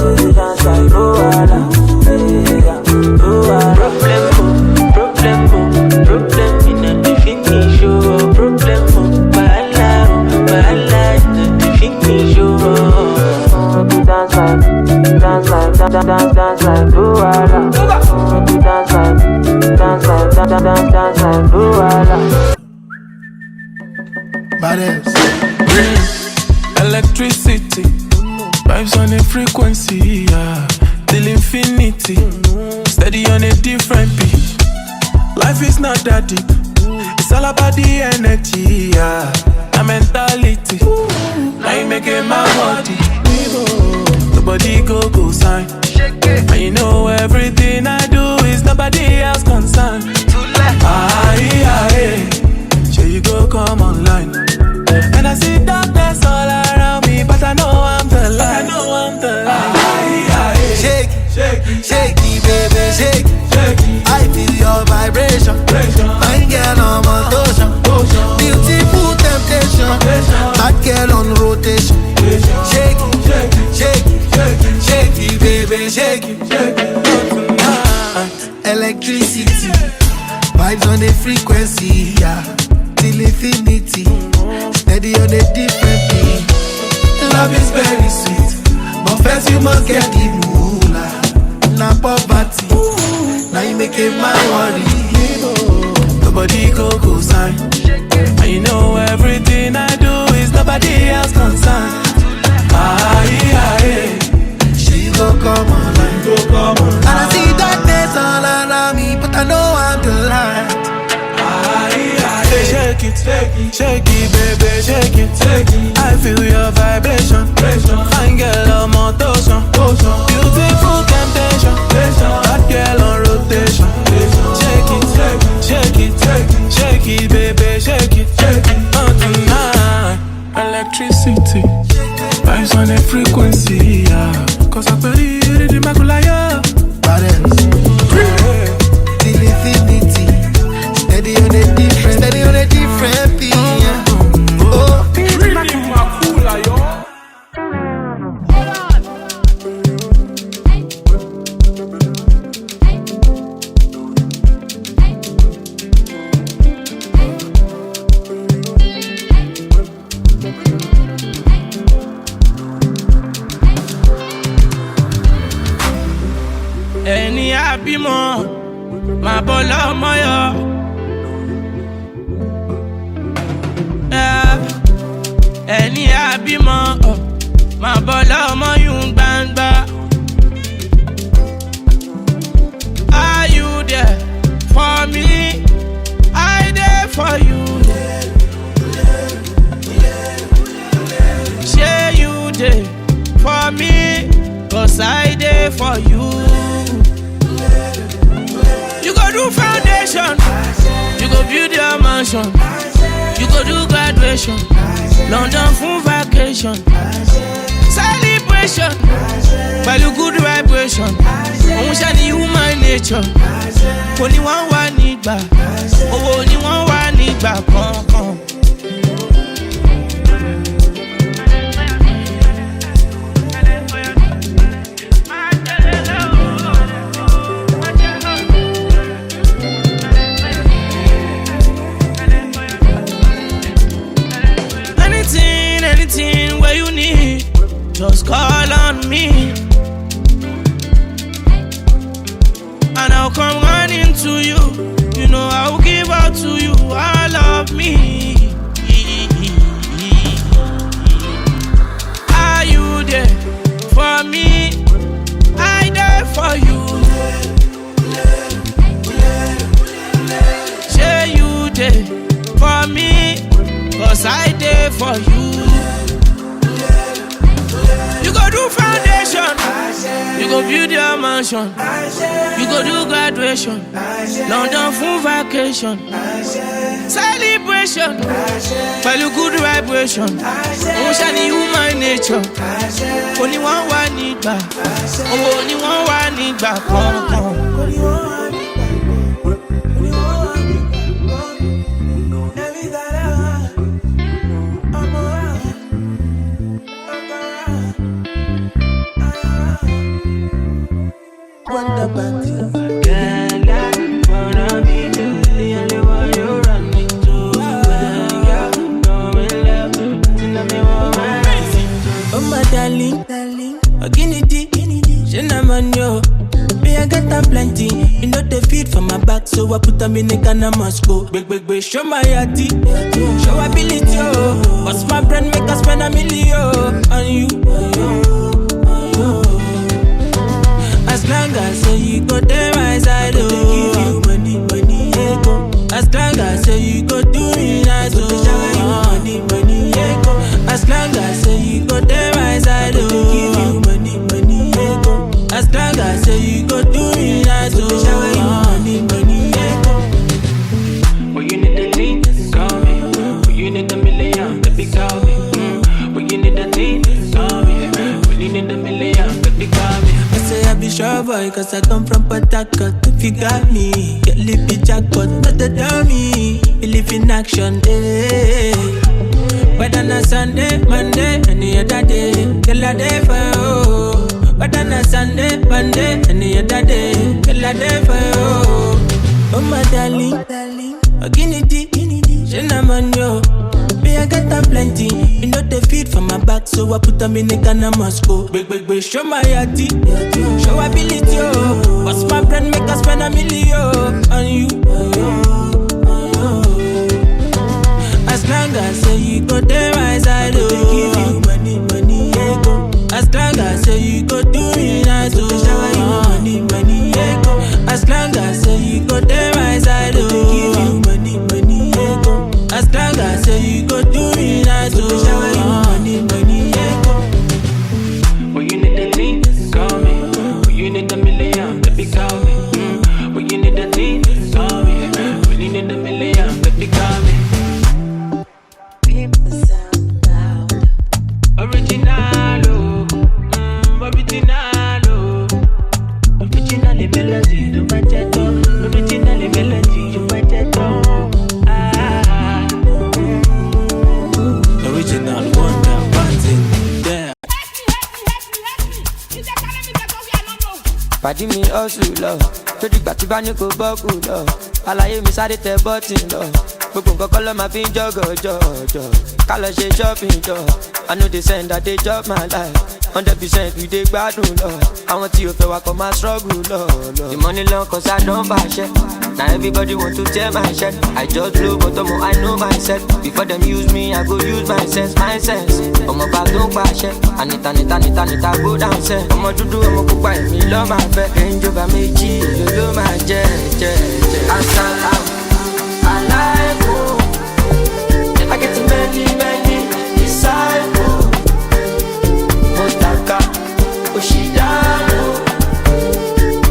Make we dance like Luala, yeah, Luala. Problem, oh, problem, oh, problem, in a finish, oh, problem, oh, wahala, oh, wahala, in a finish, oh. Make we dance like, dance like, dance, dance, dance like Luala. Make we dance like, dance like, dance, dance, dance like Luala. Baddest. Electricity. Vibes on a frequency, yeah. Till infinity. Steady on a different beat. Life is not that deep. It's all about the energy, yeah. A mentality. Now you make a man worthy. Nobody go go sign. And you know everything I do is nobody else concern. Aye, aye. So you go come online. And I see darkness all around me, but I know I'm the light. I know I'm the light. Aye, aye. Shake, shake, shake it, baby, shake it. I feel your vibration. Fine girl on my lotion. Beautiful temptation. Bad girl on rotation. Shake it, shake it, shake it, shake it, baby, shake it. Electricity. Vibes on the frequency, yeah. Till infinity. Steady on a different beat. Love is very sweet, but first you must get the moolah. Na poverty, now you make a man worry. Nobody go go sign. And you know everything I do is nobody else concern. Aye, aye. She go come online. Go come online. And I see darkness all around me, but I know I'm the light. Aye, aye. Shake it, shake it, shake it, baby, shake it, shake it. I feel your vibration. Fine girl on my lotion. Beautiful temptation. Bad girl on rotation. Shake it, shake it, shake it, shake it, baby, shake it, shake it. Oh, tonight. Electricity. Vibes on a frequency, yeah. 'Cause I believe in the Makulaya. Balance. Till infinity. Steady on a different, steady on a different beat, yeah. Oh. Really Makulaya. Bímọ, máa bọ́ lọ́mọ yọ. Yeah. Ẹni àbímọ, oh, máa bọ́ lọ́mọ yún gbangba. Are you there for me? I there for you. Shey you dey for me? 'Cause I dey for you. You go do foundation, you go build your mansion, you go do graduation, London fún vacation, celebration, pẹ̀lú good vibration. Òun ṣá ni human nature. Kò ní wọ́n wà nígbà, owó ni wọ́n wà nígbà kankan. Anything, anything where you need, just call on me. And I'll come running to you. You know I'll give out to you all of me. Are you there for me? I there for you. Shey you dey for me? 'Cause I dey for you. You go do foundation, you go build your mansion, you go do graduation, London fún vacation, celebration, pẹ̀lú good vibration. Òun ṣá ni human nature. Kò ní wọ́n wà nígbà, owó ni wọ́n wà nígbà kankan. Oh my darling, darling, oh, Kennedy, Kennedy, she na man yo. Me, I got them plenty. You know they feed for my back, so I put them in the can of Moscow. Big, big, big, show my yati, show ability, oh. Bust my brain, make us spend a million on you. As long as say you go there, my side, oh. Give you money, money, yeah, go. As long as say you go do me nice, oh. Shower you money, money, yeah, go. As long as say you go there, my side, oh. Give you money, money, yeah, go. As long as say you go do me nice, oh. Shower you money, money, yeah, go. But you need the thing, call me. But you need a million, baby, call me. Mm. But you need the thing, call me. But you need a million, baby, call me. I say I be sure boy, 'cause I come from Port Harcourt. If you got me, get lippy jackpot, not the dummy. Believe in action, eh. Whether na Sunday, Monday, any other day, till I dey for you. Whether na Sunday, Monday, any other day, till I dey for you. Oh my darling, darling, oh, Kennedy, Kennedy, she na man yo. Me, I got them plenty. You know they feed for my back, so I put them in the can of Moscow. Big, big, big, show my yati, show ability, oh. Bust my brain, make us spend a million on you. As long as say you go there, my side, oh. Give you money, money, yeah, go. As long as say you go do me nice, oh. Shower you money, money, yeah, go. As long as say you go there, my side, oh. Give you money, money, yeah, go. As long as say you go do me nice, oh. Shower you money, money, yeah, go. But you need the thing, call me. But you need a million, baby, call me. Mm. But you need the thing, call me. But you need a million, baby, call me. Keep the sound loud. Original, oh. Mm, original, oh. Original melody, you might get on. Original melody, you might get on. Ah. Original wonder, one thing, yeah. Pàdí mi hustle lọ, tó dìgbà tí bá ní kò bọ́kù lọ. Àlàyé mi sáré tẹ bọ́tì lọ, gbogbo nǹkan kọ́ ló máa fi ń jọ́gọ̀ jọ̀jọ̀. Ká lọ ṣe shopping jọ, I know they send that they drop my life. Hundred percent we dey gbadun lọ. Àwọn tí o fẹ́ wa kọ́ máa struggle lọ lọ. The money long cause I don fàṣẹ. Now everybody want to tear my shirt. I just blow but ọmọ I know myself. Before them use me, I go use my sense, my sense. Ọmọ bá tó ń pàṣẹ. Anita, Anita, Anita, Anita, go down sef. Ọmọ dúdú, ọmọ pupa, èmi ló máa fẹ́. Range Rover méjì, èlò ló máa jẹ́, jẹ́, jẹ́. Asalaam alaikum. I get many, many disciples. Motaka, Oshidano.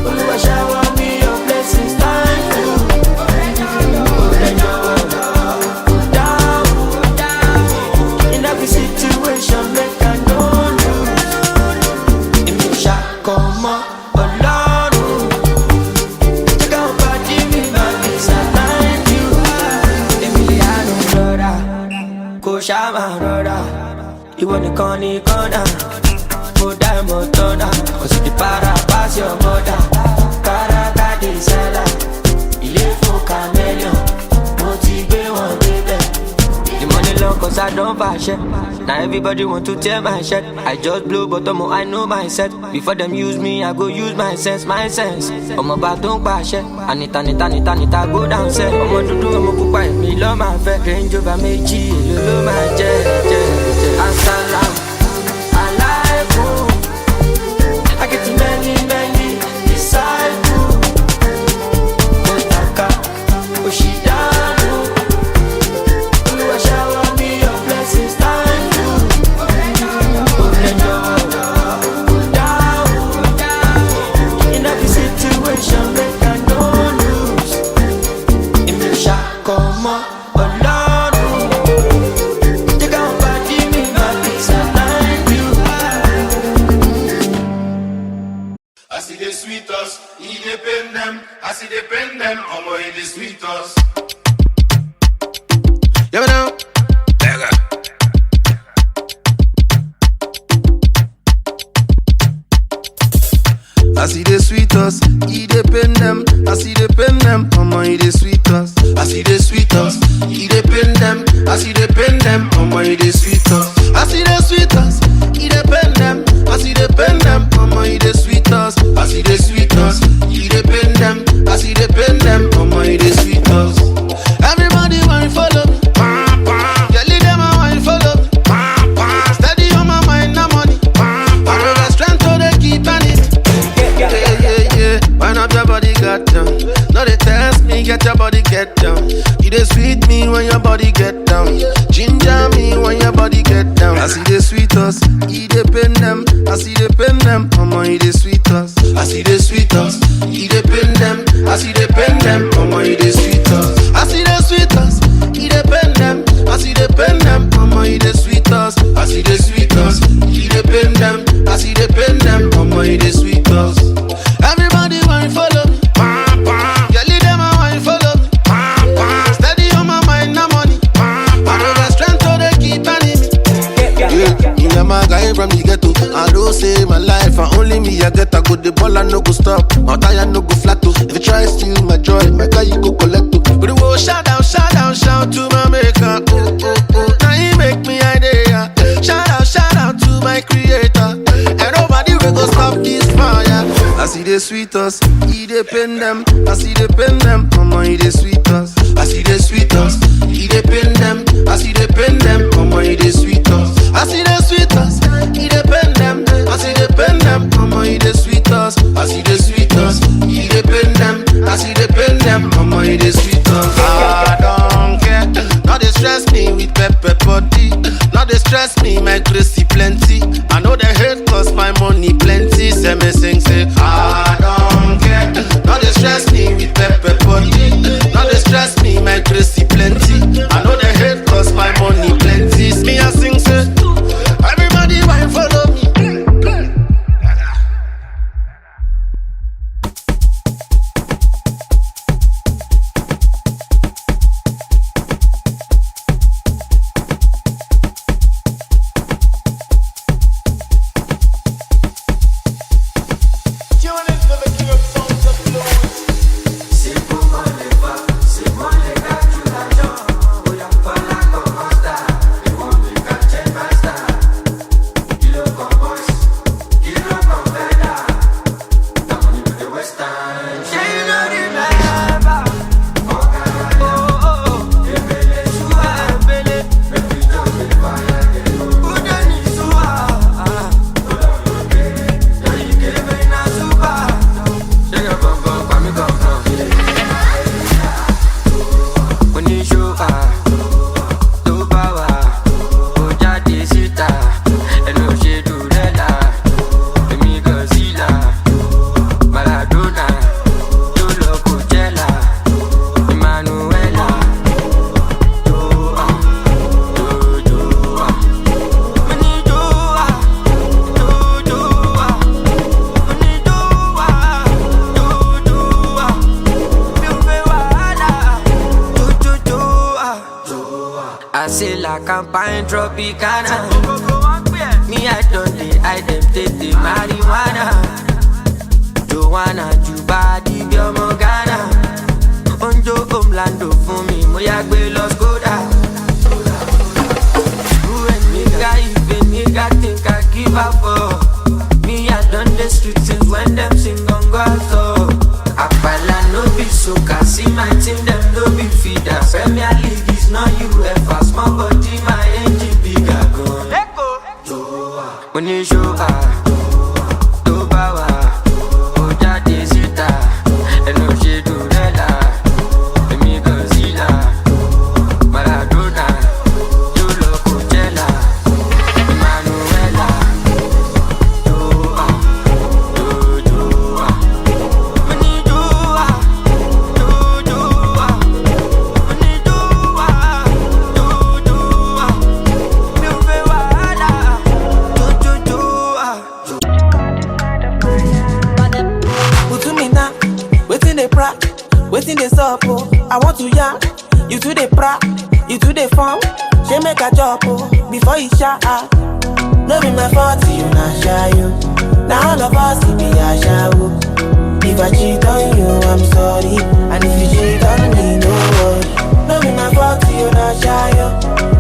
Olúwa shower me your blessings, thank you. Down, down. In every situation, make I no lose. Èmi ò ṣàkọmọ́ Ọlọ́run. Check out body me, my peace, I thank you. Èmi lè àánú rọra, kò ṣá máa rọra. Ìwọ nìkan ni kọ́nà, mo dá ìmọ̀ tọ́nà. Cause you dey para pass your mother. Káràkà dey sálà, ilé fún chameleon. Mo ti gbé wọn débẹ̀. The money long cause I don fàṣẹ. Now everybody want to tear my shirt. I just blow but ọmọ I know myself. Before them use me, I go use my sense, my sense. Ọmọ bá tó ń pàṣẹ. Anita, Anita, Anita, Anita, go down sef. Ọmọ dúdú, ọmọ pupa, èmi ló máa fẹ́. Range Rover méjì, èlò ló máa jẹ́, jẹ́, jẹ́. Asalaam alaikum. I get many, many disciples. Motaka, Oshidano. Olúwa shower me your blessings, thank you. Down, down. In every situation, make I no lose. Èmi ò ṣàkọmọ́ Ọlọ́run. Jẹ́ káwọn bá dí mi, my peace, I thank you. As e dey sweet us, e dey pain them. As e dey pain them, omo, e dey sweet us. Yeah, man. As e dey sweet us, e dey pain them. As e dey pain them, omo, e dey sweet us. As e dey sweet us, e dey pain them. As e dey pain them, omo, e dey sweet us. As e dey sweet us, e dey pain them. As e dey pain them, omo, e dey sweet us. As e dey sweet us, e dey pain them. As e dey pain them, omo, e dey sweet us. Everybody want follow me. Girl, dem a want follow me. Steady on my mind, na money. I know the strength to dey keep on it. Yeah, yeah, yeah. Wind up your body, get down. No dey test me, get your body, get down. You dey sweet me when your body get down. Ginger me when your body get down. As e dey sweet us, e dey pain them. As e dey pain them, omo, e dey sweet us. As e dey sweet us, e dey pain them. As e dey pain them, omo, e dey sweet us. As e dey sweet us, e dey pain them. As e dey pain them, omo, e dey sweet us. As e dey sweet us, e dey pain them. As e dey pain them, omo, e dey sweet us. Everybody want follow me. Girl, dem a want follow me. Steady on my mind, na money. I know the strength to dey keep on it. Yeah, you know my guy from the ghetto. I know say my life, and only me I get. I go the ball, I no go stop. My tire no go flat too. If you try steal my joy, my car you go collect too. But the world shout out, shout out, shout to my maker. Oh, oh, oh, now he make me idea. Shout out, shout out to my creator. And nobody will go stop this fire. As e dey sweet us, e dey pain them. As e dey pain them, omo, e dey sweet us. As e dey sweet us, e dey pain them. As e dey pain them, omo, e dey sweet us. As e dey sweet us, e dey pain them. As e dey pain them, omo, e dey sweet us. As e dey sweet us, e dey pain them. As e dey pain them, omo, e dey sweet us. I don't care. No dey stress me with pepper body. No dey stress me, my crazy plenty. I know they hate cause my money plenty. Say me sing, say, I don't care. No dey stress me with pepper body. No dey stress me, my crazy plenty. I know they hate cause my money plenty. Me I sing, say, everybody want follow me. I say la campagne Tropicana. Me, I don't dey hide them, take the marijuana. Joanna, Juba, Dibia, Morgana. Onjo, Omlando, for me, Moyagbe, Los Goda. Who a nigga, if a nigga think I give up, oh. Me, I done the street since when them sing on God, so. Apala no be soccer, see my team, them no be feeder. Premier League is not U F A, small body, my engine bigger gun. Oníṣòwò tó bá wà, ó jáde síta, ẹnu ṣe dùrẹ́là, èmi Godzilla, Maradona, yóò lọ Coachella, Emmanuela, Joa, Joa, Joa, Joa, Joa, Joa, Joa, Joa. Put to me now, waiting they pra, waiting they sup, oh. I want to ya, you to the pra, you to the farm. She make a job, oh, before you shot up. No be my fault, you not shy, you. Now all of us, it be a shower. If I cheat on you, I'm sorry. And if you cheat on me, no worry. No be my fault, you not shy, you.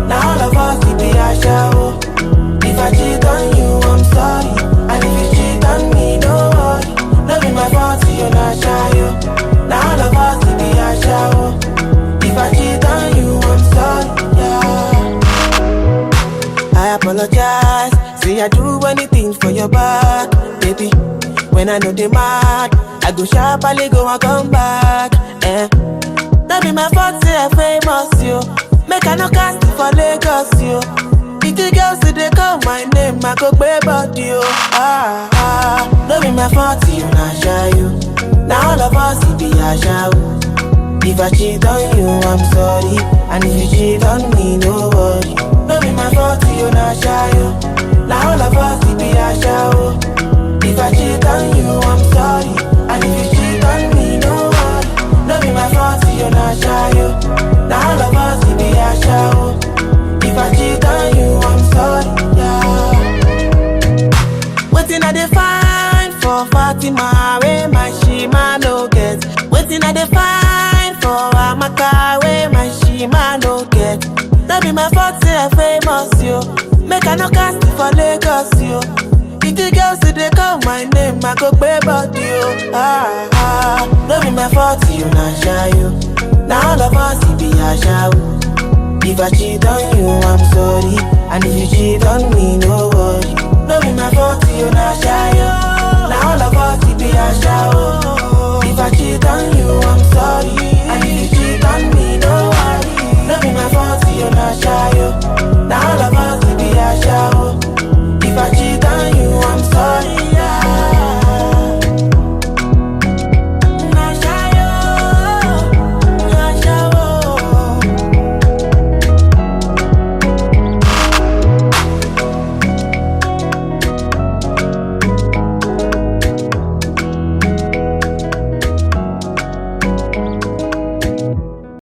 Now all of us, it be a shower. If I cheat on you, I'm sorry. And if you cheat on me, no worry. No be my fault, you not shy, you. Now all of us, it be a shower. If I cheat on you, I'm sorry, yeah. I apologize. Say I do anything for your back, baby. When I know they mad, I go sharply go and come back. Eh. That be my fault, say I famous, you. Make I no cast for Lagos, you. If the girls, they call my name, I go pay body, you. Ah, ah, no be my fault, you not shy, you. Now all of us, it be a shower. If I cheat on you, I'm sorry. And if you cheat on me, no worry. No be my fault, you not shy, you. Now all of us, it be a shower. If I cheat on you, I'm sorry. And if you cheat on me, no worry. No be my fault, you not shy, you. Now all of us, it be a shower. If I cheat on you, I'm sorry, yeah. Waiting I dey find for Fatima, where my Shima no get. Waiting I dey find for Amaka, where my Shima no get. That be my fault, say I famous, you. Make I no cast for Lagos, you. If the girls, they call my name, I go pay body, you. Ah, ah, no be my fault, you not shy, you. Now all of us, it be a shower. If I cheat on you, I'm sorry. And if you cheat on me, no worry. No be my fault, you not shy, you. Now all of us, it be a shower. If I cheat on you, I'm sorry. And if you cheat on